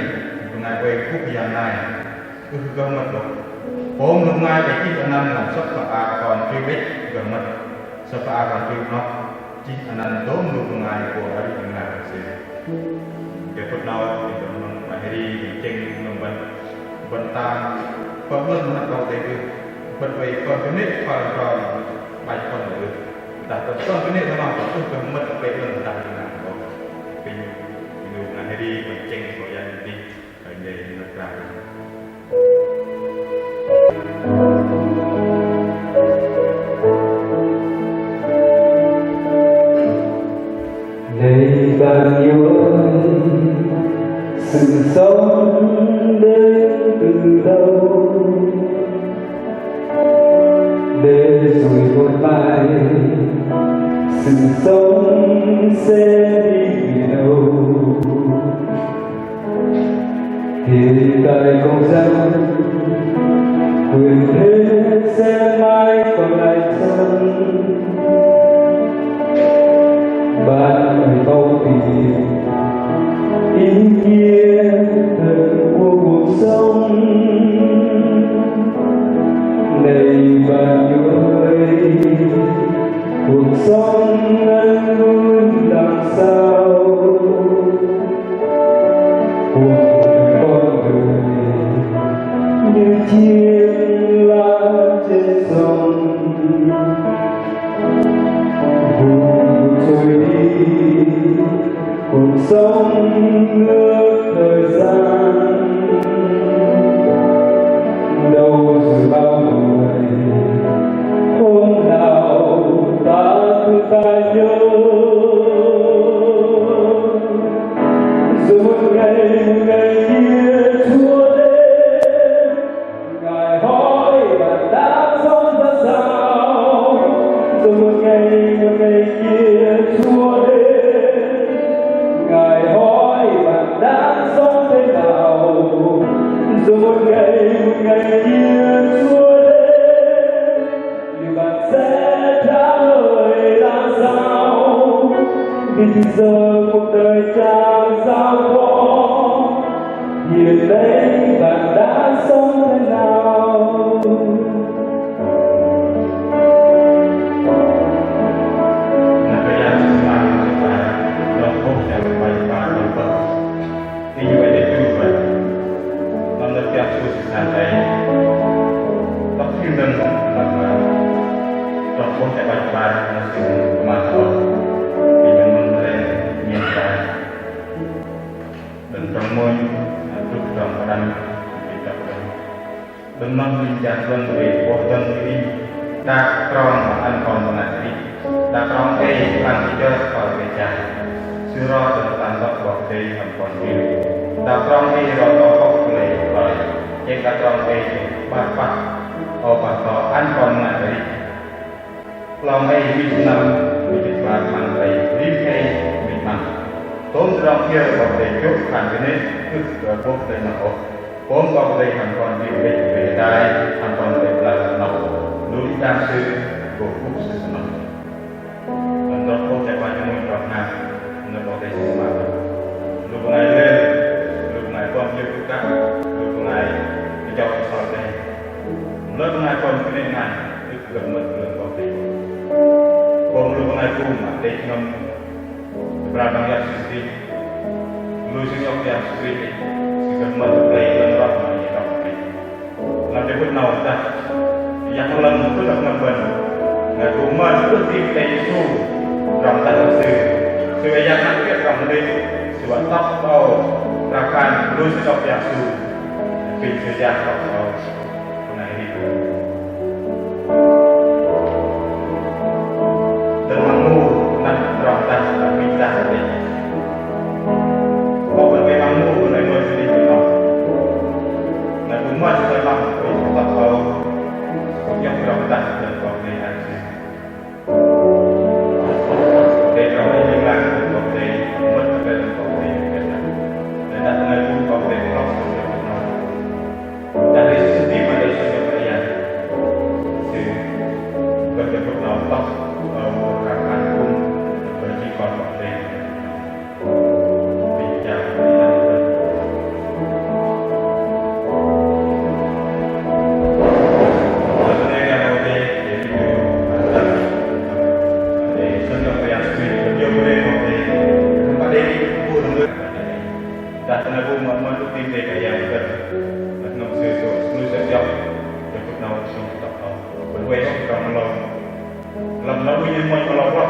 bơngai oei kuh yang nai ưh gơh mơ̆t ôh. Pôm lu bơngai đei chih anăn lăm sŏp hla bơar Kon Triu đĕch gơh mơ̆t. Sŏp hla bơar Kon Triu noh chih anăn dôm lu bơngai pôl arih ling lang kơ sư. Kơ phŭt 'nâu, kơ măng bơngai hơri, kơ chĕng măng bơ̆n, bơ̆n tam, pơm lơ̆m hơnăp kơ teh ưh, bơ̆n oei pơm kơnê̆ phar tơdrong, 'bai pơm ưh. Dah tơdrong kơnê̆ tơmam pơm ưh, pơm mơ̆t kơ teh ưh, dah ling lang ôh. Kơ lu bơngai hơri, kơ chĕng, kơ yang dih, kơ dih, kơ krao. Đei 'bar hiôk sĭn sŏng đei tơdrong, đei sui bơ̆t 'bai sĭn sŏng se đi nâu. Hiện tại còn dân, quyền thế sẽ mãi còn lại dân. Bạn phải thấu hiểu ý nghĩa thật của cuộc sống. Này bạn ơi, cuộc sống ngắn ngủi làm sao của con người như chiếc lá trên sông, vụt trôi đi, cuộc sống ngược thời gian. Đâu rồi bao người, hôm nào ta tự ta nhớ. Rồi một ngày, một ngày kia Chúa đến, Ngài hỏi bạn đã sống ra sao. Rồi một ngày, một ngày kia Chúa đến, Ngài hỏi bạn đã sống thế nào. Rồi một ngày, một ngày kia Chúa đến, Bạn sẽ trả lời ra sao? Vì từ giờ cuộc đời chẳng giao phó, hiện nay bạn đã sống thế nào? Inh oei đei chu bơih. Năm nơ̆r kiăng su sơsan đei. Tŏk thim dơ̆ng lăm, tŏk bơih đei 'bar 'bar nơ̆r sĭn pơma sơ̆. Inh mơ̆n mơ̆n rei nhen tai. Đơ̆ng trong mônh, truh trong pơđăm, inh tŏk dơ̆ng. Đơ̆ng mơ̆ng inh jang dơ̆ng wei boh dơ̆ng kơ inh, đak trong mă ăn kon bơngai arih. Đak trong ei păng kơ jơ kơ wei jang. Sư ro đơ̆ng tơdrong 'Bok Kei-Dei hăm kon triu. Đak trong ei ro tŏ hŏk kơ lei hloi. Chĕng đak trong ei 'bar pah. Âu pah tŏ ăn kon bơngai arih. Hloi ei minh năm, minh jĭt 'bar măng lei, rim ei minh năm. Tôm tơdrong kiơ 'Bok Kei-Dei jô̆ khan kơnê̆, ưh kơ 'bôh lei noh ôh. Pôm 'Bok Kei-Dei hăm kon triu đĕch wei hơdai, hăm kon triu đĕch pơlăt noh. Lu đĭ đăng sư, gô kŭk sư sơnŏ. Lăm tơdrong 'Bok Kei-Dei 'bar jơmơ̆i trong hnam, nơ̆r 'Bok Kei-Dei sư mă. Lu bơngai lêl, lu bơngai pơm iĕm kŭk kăk, lu bơngai kơjăp kơsol đei. Lu bơngai pơm kơnê̆ ngan, ưh kơ mơ̆t kơ lăm 'Bok Kei-Dei. Pôm lu bơngai pŭm, đei jơhngơ̆m tơbral đơ̆ng Yêsu Krist. Lu sư iŏk Yêsu Krist, sư kơ mă tơplei lăm rŏk mă iĕ rŏk mă. Lăm jơ phŭt 'nâu dah, Yang 'Lơ̆ng tŭ lăm bơ̆n. Ngăl pŭm mă tŭ tih Yêsu, rŏng tah lăm sư. Sư wă Yang năk kiơ̆ rŏng đĭ, sư wă tŏk âu, ră khan lu sư iŏk Yêsu. Pinh sư Yang tŏk âu. Bơngai arih. Đơ̆ng măng mu, năr rŏng tah, mă minh tah, đĭ. Ơ bơngai măng mu, bơngai mơ̆n đĭ, đĭ noh. Năr pŭm mă sư tơlăm, đĭ tah âu. Kŭm iŏk rŏng tah, đơ̆ng kon bơngai arih. Đei trong ei ling lang, đơ̆ng kon bơngai, mơ̆t bơngai đơ̆ng kon bơngai, đơ̆ng kon bơngai, đơ̆ng kon bơngai, đơ̆ng kon bơngai, đơ̆ng kon bơngai. Lăm năr ŭnh mơ̆n mă lăp wă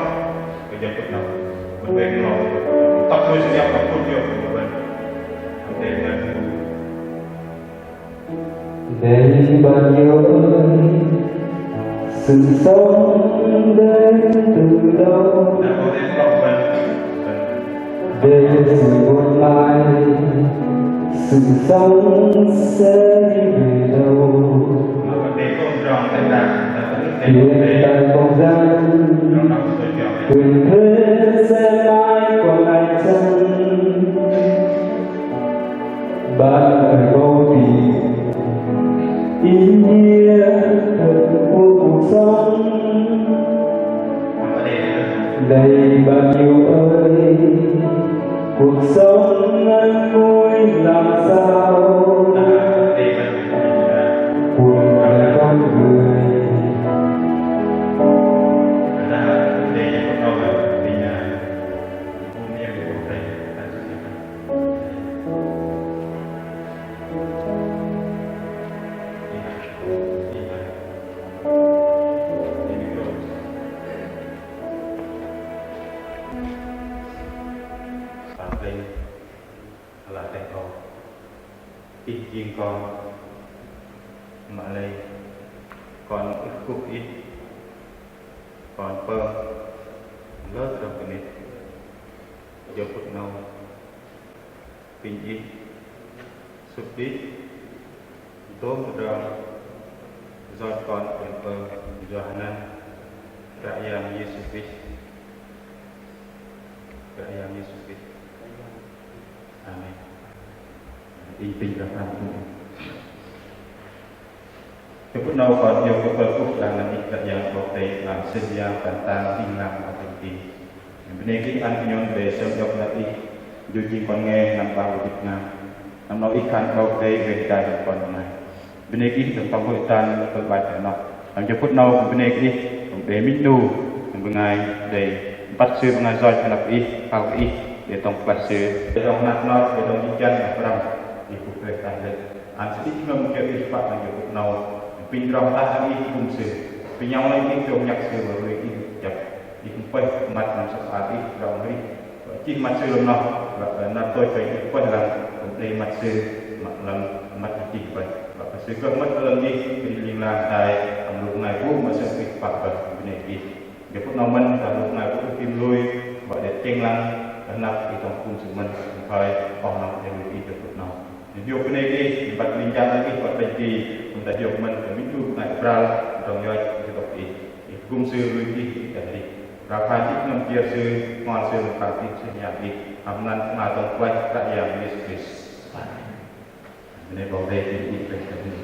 kơ jơ phŭt 'nâu. Bơ̆n weng 'nâu. Tăp nuih Sư iŏk kơ phŭt iŏk kơ bơ̆n. Hăm đei ngai bu. Đei băt iŏk ơi, sự sống đến từ đâu? Để rồi một mai, sự sống sẽ đi về đâu? Hiện tại không gian, quyền thế sẽ mãi còn lại chăng? Bạn ơi, bao vì ý nghĩa thật của cuộc sống. Này bạn yêu ơi, cuộc sống ngắn ngủi làm sao? Cuộc đời con người. Ih jing kon, mă lei kon ưh kơ kŭp Ih, kon pơm lơ tơdrong kơnê̆. Jơ phŭt 'nâu, apinh Ih sŭp đĭ, dôm tơdrong yoch kon pơm, yua hơnăn Kră Yang Yêsu Krist. Kră Yang Yêsu Krist. Amen. Inh apinh Kră Yang. Jơ phŭt 'nâu kon iŏk kơ pơm kŭp đăng năr Ih Kră Yang 'Bok Kei-Dei, lăm sĭn yang păng tang ling lang apinh Ih. Bơnê kơ Ih ăn kơ nhôn đei sơm iŏk năr Ih, jur jing kon nge năm 'bar ƀơ̆t ngăn. Năm 'nâu Ih khan 'Bok Kei-Dei weh chai lăm kon bơngai. Bơnê kơ Ih dŏng tŏng hơi tăn kơ bai tơ noh. Lăm jơ phŭt 'nâu bơnê kơ Ih, kŭm đei minh 'nu, kŭm bơngai đei băt sư bơngai yoch tơ anăp Ih, hao kơ Ih, đei tŏng pơklaih sư, đei dŏng hơnat hơnot, đei dŏng jĭ jăn, đei pơhrăm, Ih kŭm đei tah lĕ. Ăn sư đĭ jơhngơ̆m kiơ Ih pă lăm jơ phŭt 'nâu, apinh rŏng tah lăm Ih gŭm sư, apinh nhŏng lăm Ih dŏng nhăk sư, mă lui Ih jăp, Ih kŭm pơih măt lăm sơ̆p hla Ih, rŏng Ih. Wă chih măt sư lăm noh, wă kơ năr tôi kơ Ih pơih lăng, kŭm đei măt sư, mă lăm măt Ih chih pơih. Wă kơ sư gơh mơ̆t lăm Ih, kơ ling lang tai, hăm lu bơngai bu mă sơ̆ Ih pă bơih, bơnê Ih. Jơ phŭt 'nâu mơ̆n, dah lu bơngai bu Ih tĭm lui, wă đei tơchĕng lăng, kơ anăp Ih dŏng gŭm sư mơ̆n, kư̆m thoi, oh 'nâu đei lui Ih jơ phŭt 'nâu. Hiôk bơnê Ih, băt ling jang Ih, băt pơnki, kư̆m dah hiôk mơ̆n, kơ minh 'nu bơngai pral, dŏng yoch, Ih dŏng Ih. Ih gŭm sư lui Ih, Ih kăl arih. Rao khan Ih năm kiơ sư, ngol sư năm khan Ih sư hian Ih. Hăm anăn Ama dŏng pơklaih Kră Yang Yêsu Krist. Amen. Bơnê 'Bok Kei-Dei, Ih pơklaih kơ inh.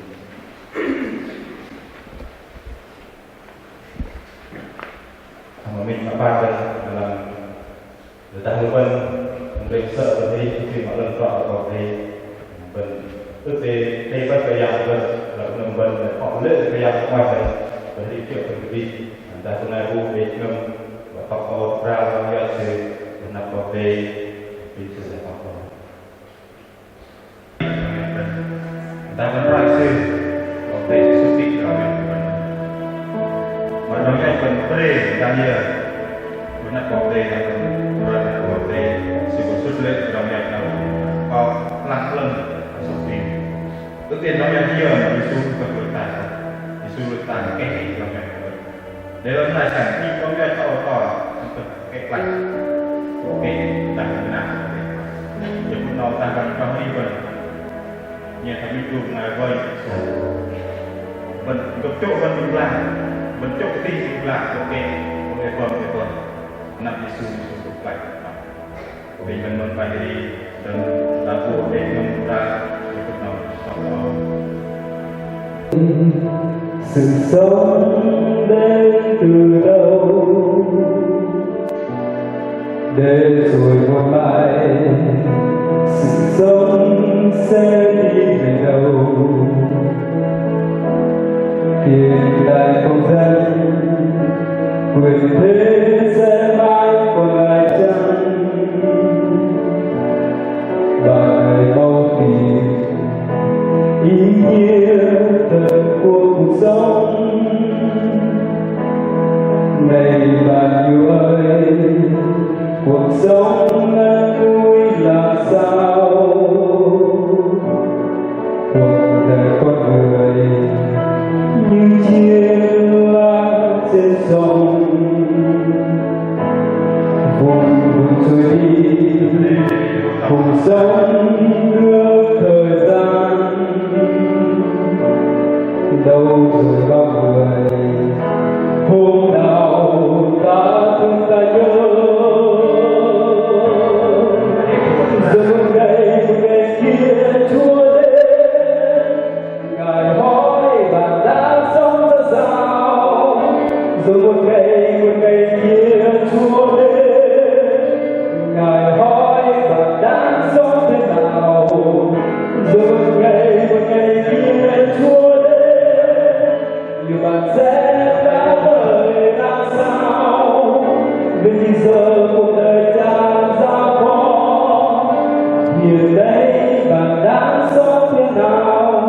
Hăm mă minh mă 'bar dơ̆ng lăm Tơdah lu bơ̆n bơ̆n sơ̆ bơ̆n arih tơchĕng mă lăm trŏ kơ Kră Yang, bơ̆n ưh kơ đei băt Kră Yang bơ̆n, lăm bơ̆n bơ̆n pơlei Kră Yang mă bơ̆n, bơ̆n arih kiơ̆ bơ̆n kơdih. Tơdah bơngai bu đei jơhngơ̆m wă pơk âu pral lăm yoch sư, bơ̆n năp kơ Kră Yang, bơ̆n sư lei pơk âu. Dah bơ̆n roi sư, Kră Yang sư tĭ roi bơ̆n. Mă roi bơ̆n pre, dah yơ. Bơ̆n năp Kră Yang, bơ̆n roi bơ̆n pre, sư bơ̆n sut lê̆ Kră Yang năp. Kơ lăng lăng, sư tĭ. Ưh kơ Kră Yang yơ, Yêsu kơ bơ̆n ta. Yêsu ta kơ Kră Yang. Đei lăm nai săn, ih pơm yua tơ âu tơ, kĕ klaih. Kĕ, dah kơ năr. Jơ phŭt 'nâu dah kơ năr arih bơ̆n. Nhen thoi minh 'nu bơngai wơ̆i. Bơ̆n gơ̆p chô̆ bơ̆n bơ̆n blang. Bơ̆n chô̆ kơdih bơ̆n blang, kĕ, kĕ pơm, kĕ pơm. Năp Yêsu, Yêsu kĕ klaih. Apinh bơ̆n bơ̆n băt arih, dơ̆ng đa bu đei jơhngơ̆m đa, jơ phŭt 'nâu, sŏk âu. Sự sống đến từ đâu? Để rồi một mai, sự sống sẽ đi về đâu? Hiện tại không gian, quyền thế sẽ mãi còn lại chăng? Bạn hãy mau tìm ý nghĩa thật của cuộc sống. Này bạn ơi, cuộc sống ngắn ngủi làm sao, cuộc đời con người như chiếc lá trên sông, vùn vụt trôi đi, cuộc sống ngược thời gian. Đâu rồi bao người hôm nào ta thương ta nhớ. Rồi một ngày, một ngày kia Chúa đến, Ngài hỏi bạn đã sống ra sao. Rồi một ngày, một ngày kia Chúa đến, Ngài hỏi bạn đang sống thế nào. Rồi một ngày, một ngày kia Chúa đến, Như bạn sẽ trả lời ra sao? Vì giờ cuộc đời chả ra khó. Hiện nay bạn đang sống thế nào?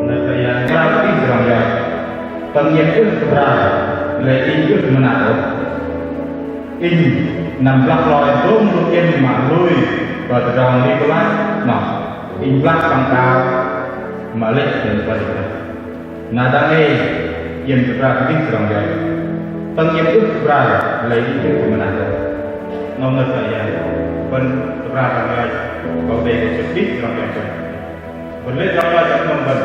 Nơ̆r Yang Kră Yang, pơm iĕm ưh kơ pơra, lei inh ưh kơ mơnat ôh. Inh năm blăk loi dôm lu iĕm mă lui kơ tơdrong Nikôlas, noh inh blăk păng đao mă lĕch đơ̆ng pơđĭ. Na dang ei iĕm tơpra kơdih tơdrong yoch. Păng iĕm ưh tơpra lei inh ưh kơ mơnat ôh. Noh nơ̆r Kră Yang. Bơ̆n tơpra tơdrong yoch, kơ đei kơ sơ̆ kơdih tơdrong yoch. Bơ̆n lê̆ tơdrong yoch đơ̆ng bơ̆n.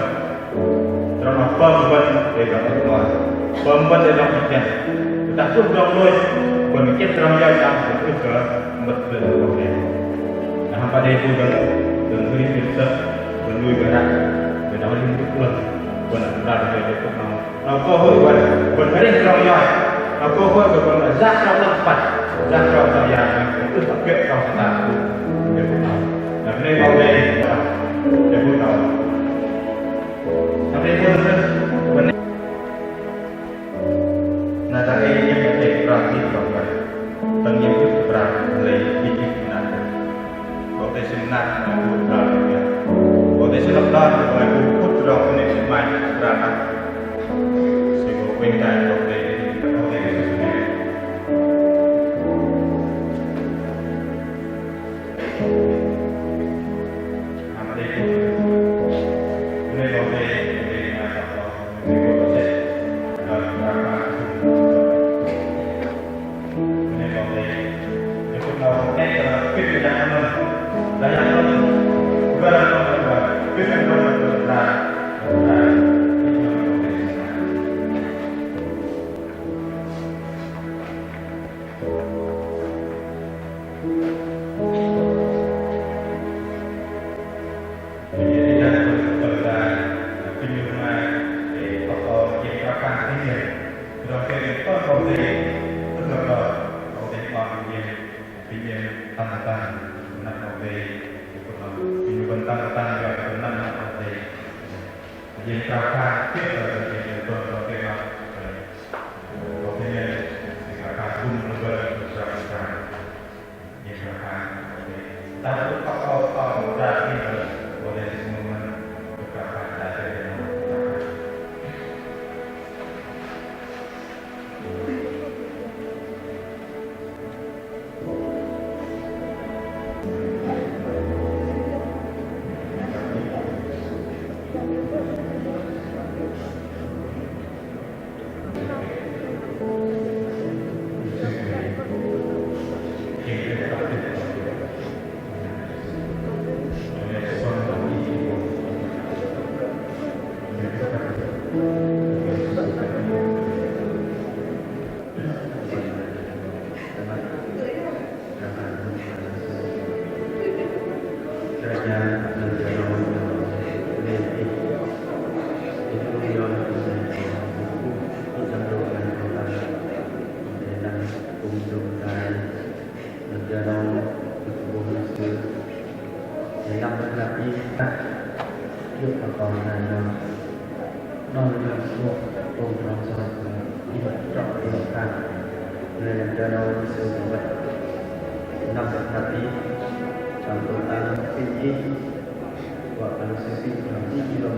Tơdrong noh pơm bơ̆n đei tơdrong ưh kơ loi. Pơm bơ̆n đei tơdrong ưh kơ. Tơdah truh tơdrong lôch, bơ̆n kĕt tơdrong yoch đơ̆ng bơ̆n ưh kơ mơ̆t bơ̆n tơdrong yoch. Na hăm pă đei bu dơ̆ng, dơ̆ng hơrih hơrih sơ̆, bơ̆n lui bơ̆n ră, bơ̆n đei hơrih hơrih sơ̆, bơ̆n đei tơdrong yoch đei tơdrong noh. Noh cơ hội bơ̆n, bơ̆n hơrih tơdrong yoch. Noh cơ hội bơ̆n, bơ̆n yak tơdrong lăng păt, yak tơdrong tơ yang, bơ̆n ưh kơ kiơ̆ tơdrong sơnat. Bơ̆n ưh kơ tơdrong. Noh bơnê kơ Ơi Adai, bơ̆n ưh kơ tơdrong. Noh bơnê kơ Ơi Adai, bơ̆n. Na dang ei iĕm tơpra kơdih tơdrong yoch. Păng iĕm ưh kơ pơra lei inh ưh kơ mơnat. Bơ̆n tơdah sơnat, bơ̆n ưh kơ pơra lei. Bơ̆n tơdah sơnat, bơ̆n ưh kơ pơra lei. Sư bơ̆n weng tai, bơ̆n tơdah, bơ̆n tơdah sơnat. Noh lăm sơ̆ pơm tơdrong soh, ih trŏ ih pơkhan. Lei na jơ 'nâu sư wă năm bơ̆t năp ih, păng pơm tơdrong apinh ih, wă kơ lu sư apinh tơdrong ih lăm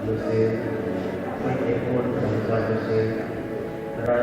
lu sư, wă kơ pơm tơdrong soh lu sư. Tơdrong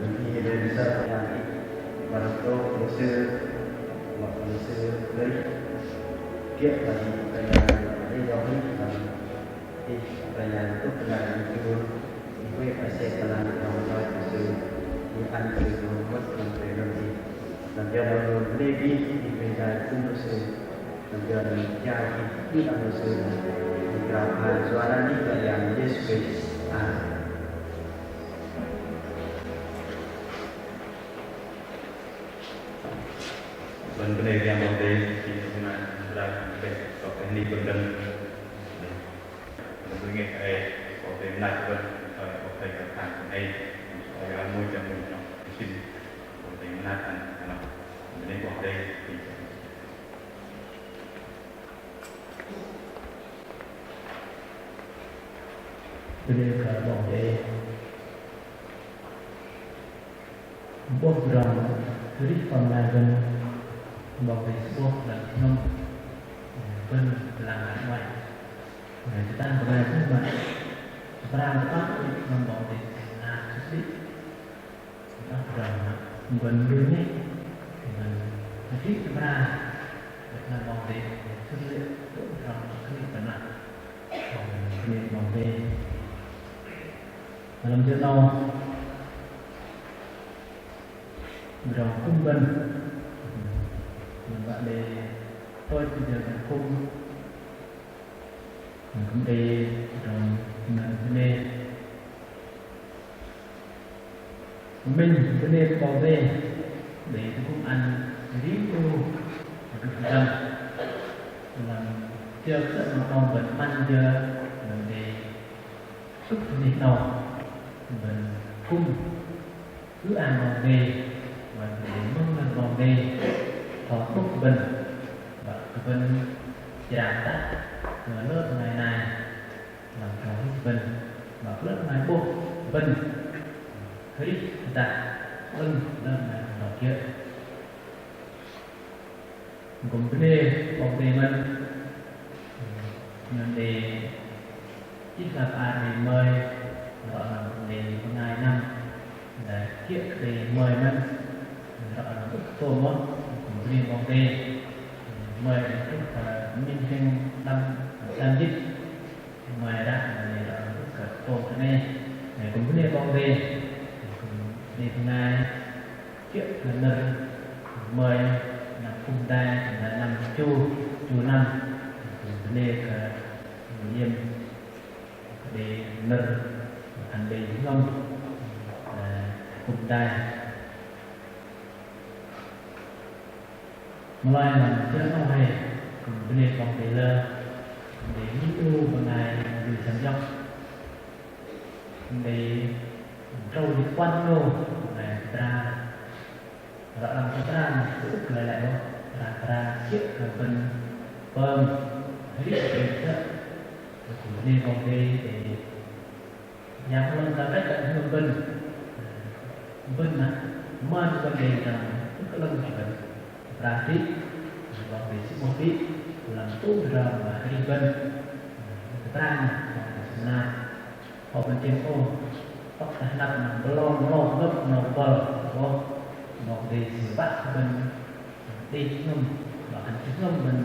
Đơ̆ng ih đei sơ̆ pơma ih, wă tơ'blŏk lu sư, wă lu sư đei kiơ̆ wă ih pơma ih đei yua ih lăm ih pơma tŭk pơma ih jur, ih huay asep pơlăng tơdrong roi lu sư, ih ăn lu sư mơ̆t lăm tơdrong ih. Lăm jơ đơ̆ng lu bơnê ih, ih pơma kŭm lu sư. Lăm jơ đơ̆ng jao ih, ih ăn lu sư. Ih krao khan Yua Yang Yêsu Krist. Amen. Bơ̆n bơnê Yang 'Bok Kei-Dei, inh bơnê Yang 'Bok Kei-Dei, kơ teh ni bơ̆n đơ̆ng. Bơ̆n bơnê kơ 'Bok Kei-Dei mơnat bơ̆n, kơ 'Bok Kei-Dei kơ tang bơ̆n ei, kơ 'Bok Kei-Dei mơnat ăn, bơ̆n bơnê 'Bok Kei-Dei. Bơnê kơ 'Bok Kei-Dei. 'Bok tơdrong arih pơm nai bơ̆n, 'Bok Kei-Dei sơ'bôh lăm jơhngơ̆m bơ̆n pơlăng roi. Tơdang bơngai jơhngơ̆m mă, tơdrong tơpă arih pơm 'Bok Kei-Dei sơnat sơsĭ. 'Bok tơdrong mă bơ̆n lui nih, bơ̆n arih tơdrong, bơ̆n lăm 'Bok Kei-Dei sơnat sơsĭ, tơdrong mă arih pơm nai bơ̆n, bơ̆n lui nih 'Bok Kei-Dei. Lăm jơ 'nâu tơdrong kŭm bơ̆n, bơ̆n wă đei tôch tơ jơ bơ̆n kŭm, bơ̆n kŭm đei tơdrong bơ̆n bơnê. Minh bơnê kơ 'Bok Kei-Dei, đei tơgŭm ăn rim 'nu tơdrong lăm jơ sơ̆ mă 'nâu bơ̆n 'măn jơ bơ̆n đei tŭk tơ anih 'nâu, bơ̆n kŭm ư-ang 'Bok Kei-Dei, bơ̆n đei mơ̆ng nơ̆r 'Bok Kei-Dei, thoi tŭk bơ̆n, bă kơ bơ̆n jrang tah, kơ lơ bơngai nai, lăm tơdrong arih bơ̆n, bă kơ lơ bơngai 'bôh bơ̆n arih tơdah 'lơ̆ng lơ bơngai năr kiơ̆. Kŭm bơnê 'Bok Kei-Dei mơ̆n, mă đei ih lăp ar đei mơi, rŏ lăm đei bơngai năm, dah kiơ̆ kơ đei mơi mơ̆n, rŏ lăm ưh kơ tôm mơ̆n, kŭm bơnê 'Bok Kei-Dei, mơi đei truh kơ minh hĕng lăm, lăm jĭt. Mơi ră, mơi ră, kơ tôm tơ 'nâu, mơi kŭm bơnê 'Bok Kei-Dei, kŭm bơnê bơngai, kiơ̆ kơ nơ̆r mơi, năm kŭm dai, kŭm dai năm chu, chu năm, kŭm bơnê kơ mơi iĕm, kơ đei nơ̆r, ăn đei jơhngơ̆m, kŭm dai. Mă lei lăm jơ 'nâu hei, kŭm bơnê 'Bok Kei-Dei lơ, kŭm đei minh 'nu bơngai lui sơng iŏk. Kŭm đei drâu jĭt puăn 'nu bơngai tơdra. Ră lăm tơdra, tơdra, tơdra, tơdra, kiơ̆ kơ bơ̆n pơm arih kơ đei jơ̆. Kŭm bơnê 'Bok Kei-Dei, đei Yang 'Bok Kei-Dei kơ jơhngơ̆m bơ̆n, bơ̆n mă, mơn bơ̆n đei tơdrong ưh kơ 'lơ̆ng kơ bơ̆n. Tơdrong arih, 'Bok Kei-Dei sơ'bôh arih, lăm tơdrong mă arih bơ̆n. Tơdrong 'Bok Kei-Dei sơnat. Kơ bơ̆n chĕng ôh, tŏk tơ hơnăp 'nâu bơlong, 'nâu ngơ̆p, 'nâu bơ̆l, 'Bok Kei-Dei sơnat kơ bơ̆n. Đei jơhngơ̆m, mă khan jơhngơ̆m bơ̆n,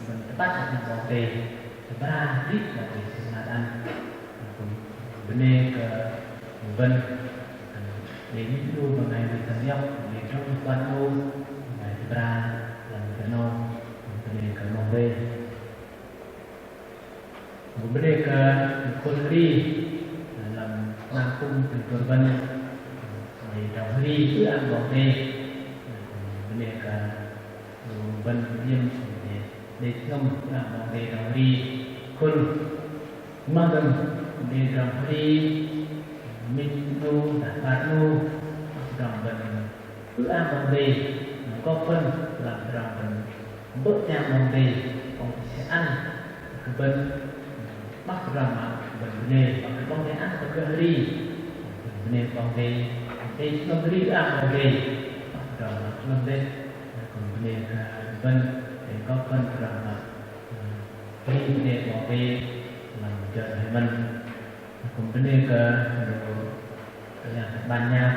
bơ̆n tơpă kơ 'Bok Kei-Dei, tơdrong arih 'Bok Kei-Dei sơnat ăn. Kŭm bơnê kơ bơ̆n, đei minh 'nu bơngai lui sơng iŏk, đei drâu jĭt puăn 'nu bơngai tơdra lăm jơ 'nâu, kŭm bơnê kơ 'Bok Kei-Dei. Kŭm bơnê kơ khul hri, lăm hnam kŭm tơdrong bơ̆n, đei tơdrong hri ư-ang 'Bok Kei-Dei. Kŭm bơnê kơ bơ̆n iĕm, đei jơhngơ̆m ư-ang 'Bok Kei-Dei tơdrong hri khul. Mă dơ̆ng, đei tơdrong hri minh 'nu, dah 'bar 'nu, tơdrong bơ̆n ư-ang 'Bok Kei-Dei, gŏp bơ̆n lăm tơdrong bơ̆n bơ̆ jang 'Bok Kei-Dei, 'Bok Kei-Dei ăn kơ bơ̆n 'băk tơdrong mă bơ̆n bơnê, 'băk kơ 'Bok Kei-Dei ăn kơ hri, bơ̆n bơnê 'Bok Kei-Dei, đei jơhngơ̆m hri ư-ang 'Bok Kei-Dei, 'băk tơdrong mă 'lơ̆ng dêh, kŭm bơnê kơ Bơ̆n, đei kơ bơ̆n tơdrong mă, ơ, pơlei bơnê 'Bok Kei-Dei, lăm jơ 'nâu mơ̆n. Kŭm bơnê kơ lu, ơ, ban nhạc,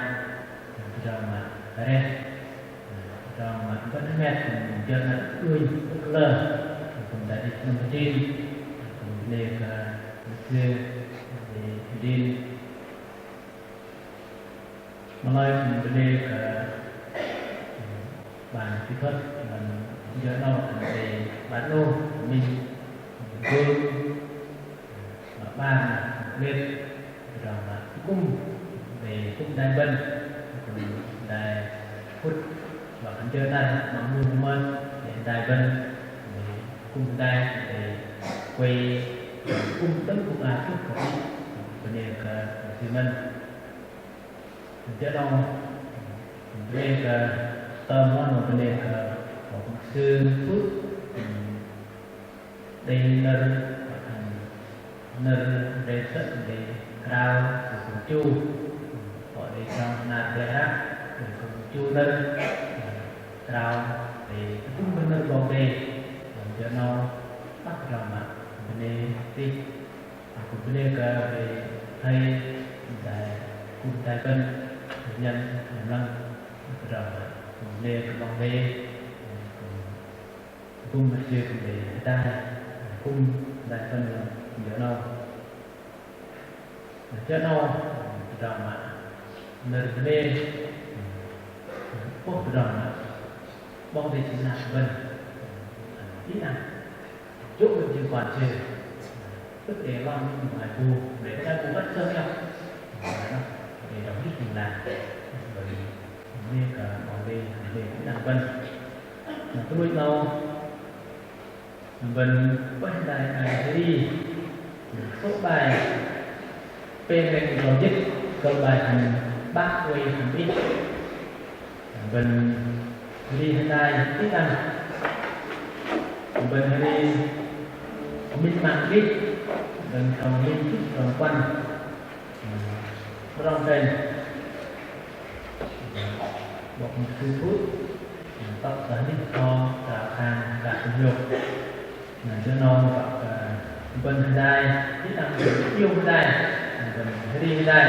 tơdrong mă areh, tơdrong mă bơ̆n hơmet, kŭm jơ 'nâu đunh, ưh kơ lơ, kŭm đei đĭ năm pơjing, kŭm bơnê kơ mục sư, đei đĭ Mă lei kŭm bơnê kơ ban kỹ thuật lăm jơ 'nâu kŭm đei ban 'nâu minh gơm mă 'bar mă klet tơdrong mă kŭm đei kŭm hơdai bơ̆n kŭm đei hŭt mă khan jơ 'nâu mă mưh mơ̆n đei hơdai bơ̆n đei kŭm hơdai đei kuei kŭm tơ̆ng kŭm a kŭm bơnê kơ sư mơ̆n. Jơ 'nâu bơnê kơ tơm 'nâu bơnê kơ mục sư Phước, đei nơ̆r, nơ̆r đei sơ̆ đei krao kơ kŭm chu, kơ đei trong năr đei ră, kơ kŭm chu nơ̆r krao đei kŭm bơ̆n nơ̆r 'Bok Kei-Dei. Jơ 'nâu băt tơdrong mă bơnê tih. Kŭm bơnê kơ đei thầy, đei kŭm hơdai bơ̆n, nhân, nhân lăng, tơdrong mă kŭm bơnê kơ 'Bok Kei-Dei, kŭm, kŭm mă sư kŭm đei hơdai, kŭm hơdai bơ̆n lăm jơ 'nâu. Jơ 'nâu, tơdrong mă nơ̆r bơnê, 'bôh tơdrong mă 'Bok Kei-Dei chih năr bơ̆n, đĭ đăng. Jô̆ bơ̆n jing kon sư. Tơ̆ đei lăm minh mă bu, đei kơ bu băt sơng yơh. Đei dŏng hĭ jing lăng. Bơ̆n bơnê kơ 'Bok Kei-Dei, bơnê đĭ đăng bơ̆n. Nơ̆r tuch 'nâu, bơ̆n bơih hơdai ai hơri. Sô̆ bai pêng rĕng rŏ jĭt, kơ̆l bai khan 'Bă oei hăm ih. Bơ̆n hơri hơdai đĭ đăng. Bơ̆n hơri minh 'măng đĭ. Bơ̆n krao minh đĭ, krao kuăn. Prong kơnh. 'Bok mục sư Phước, tŏk tơ hơnih kho, krao khan, krao kơnh hiôk. Jơ 'nâu, tŏk, ơ, bơ̆n hơdai, đĭ đăng bơ̆n iung hơdai, bơ̆n hơri hơdai.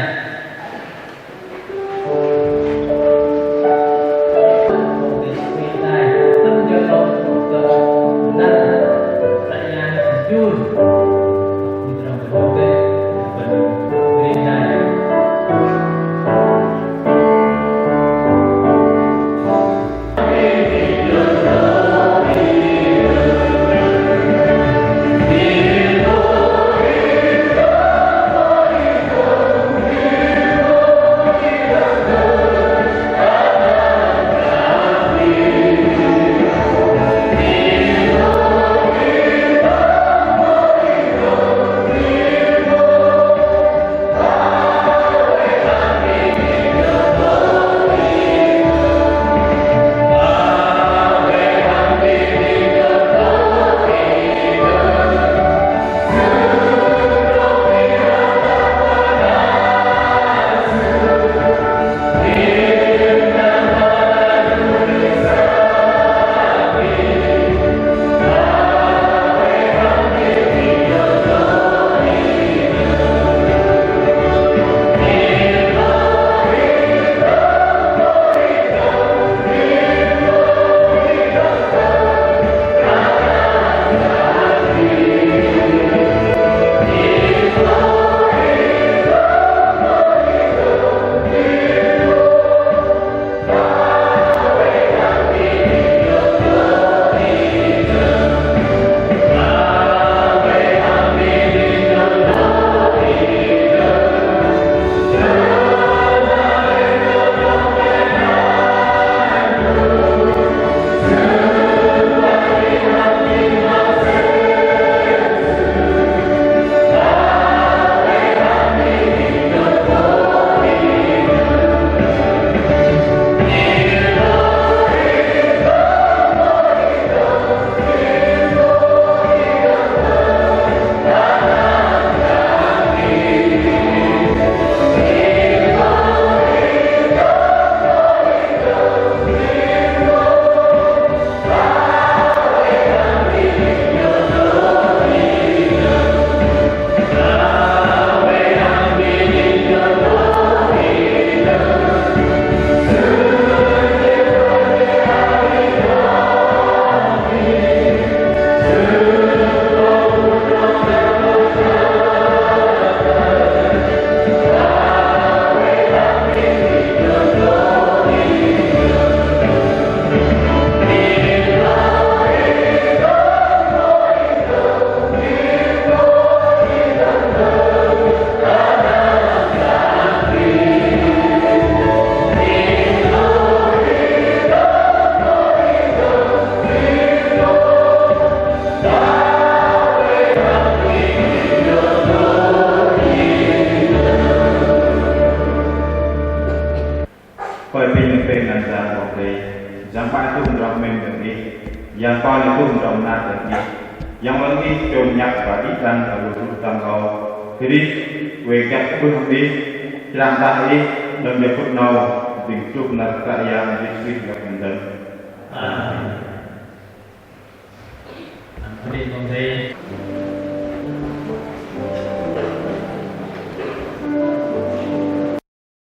Yang pơma tơgŭm tơdrong mơnat kơ ih. Yang 'Bok Kei-Dei chông nhăk wă đĭ đăng kơ lu tơdrong âu. Krist oei găp kơ hăm ih, chăl dang ih, đơ̆ng jơ phŭt 'nâu, dĭng truh năr Kră Yang Yêsu Krist găp kơ dơ̆ng. Amen.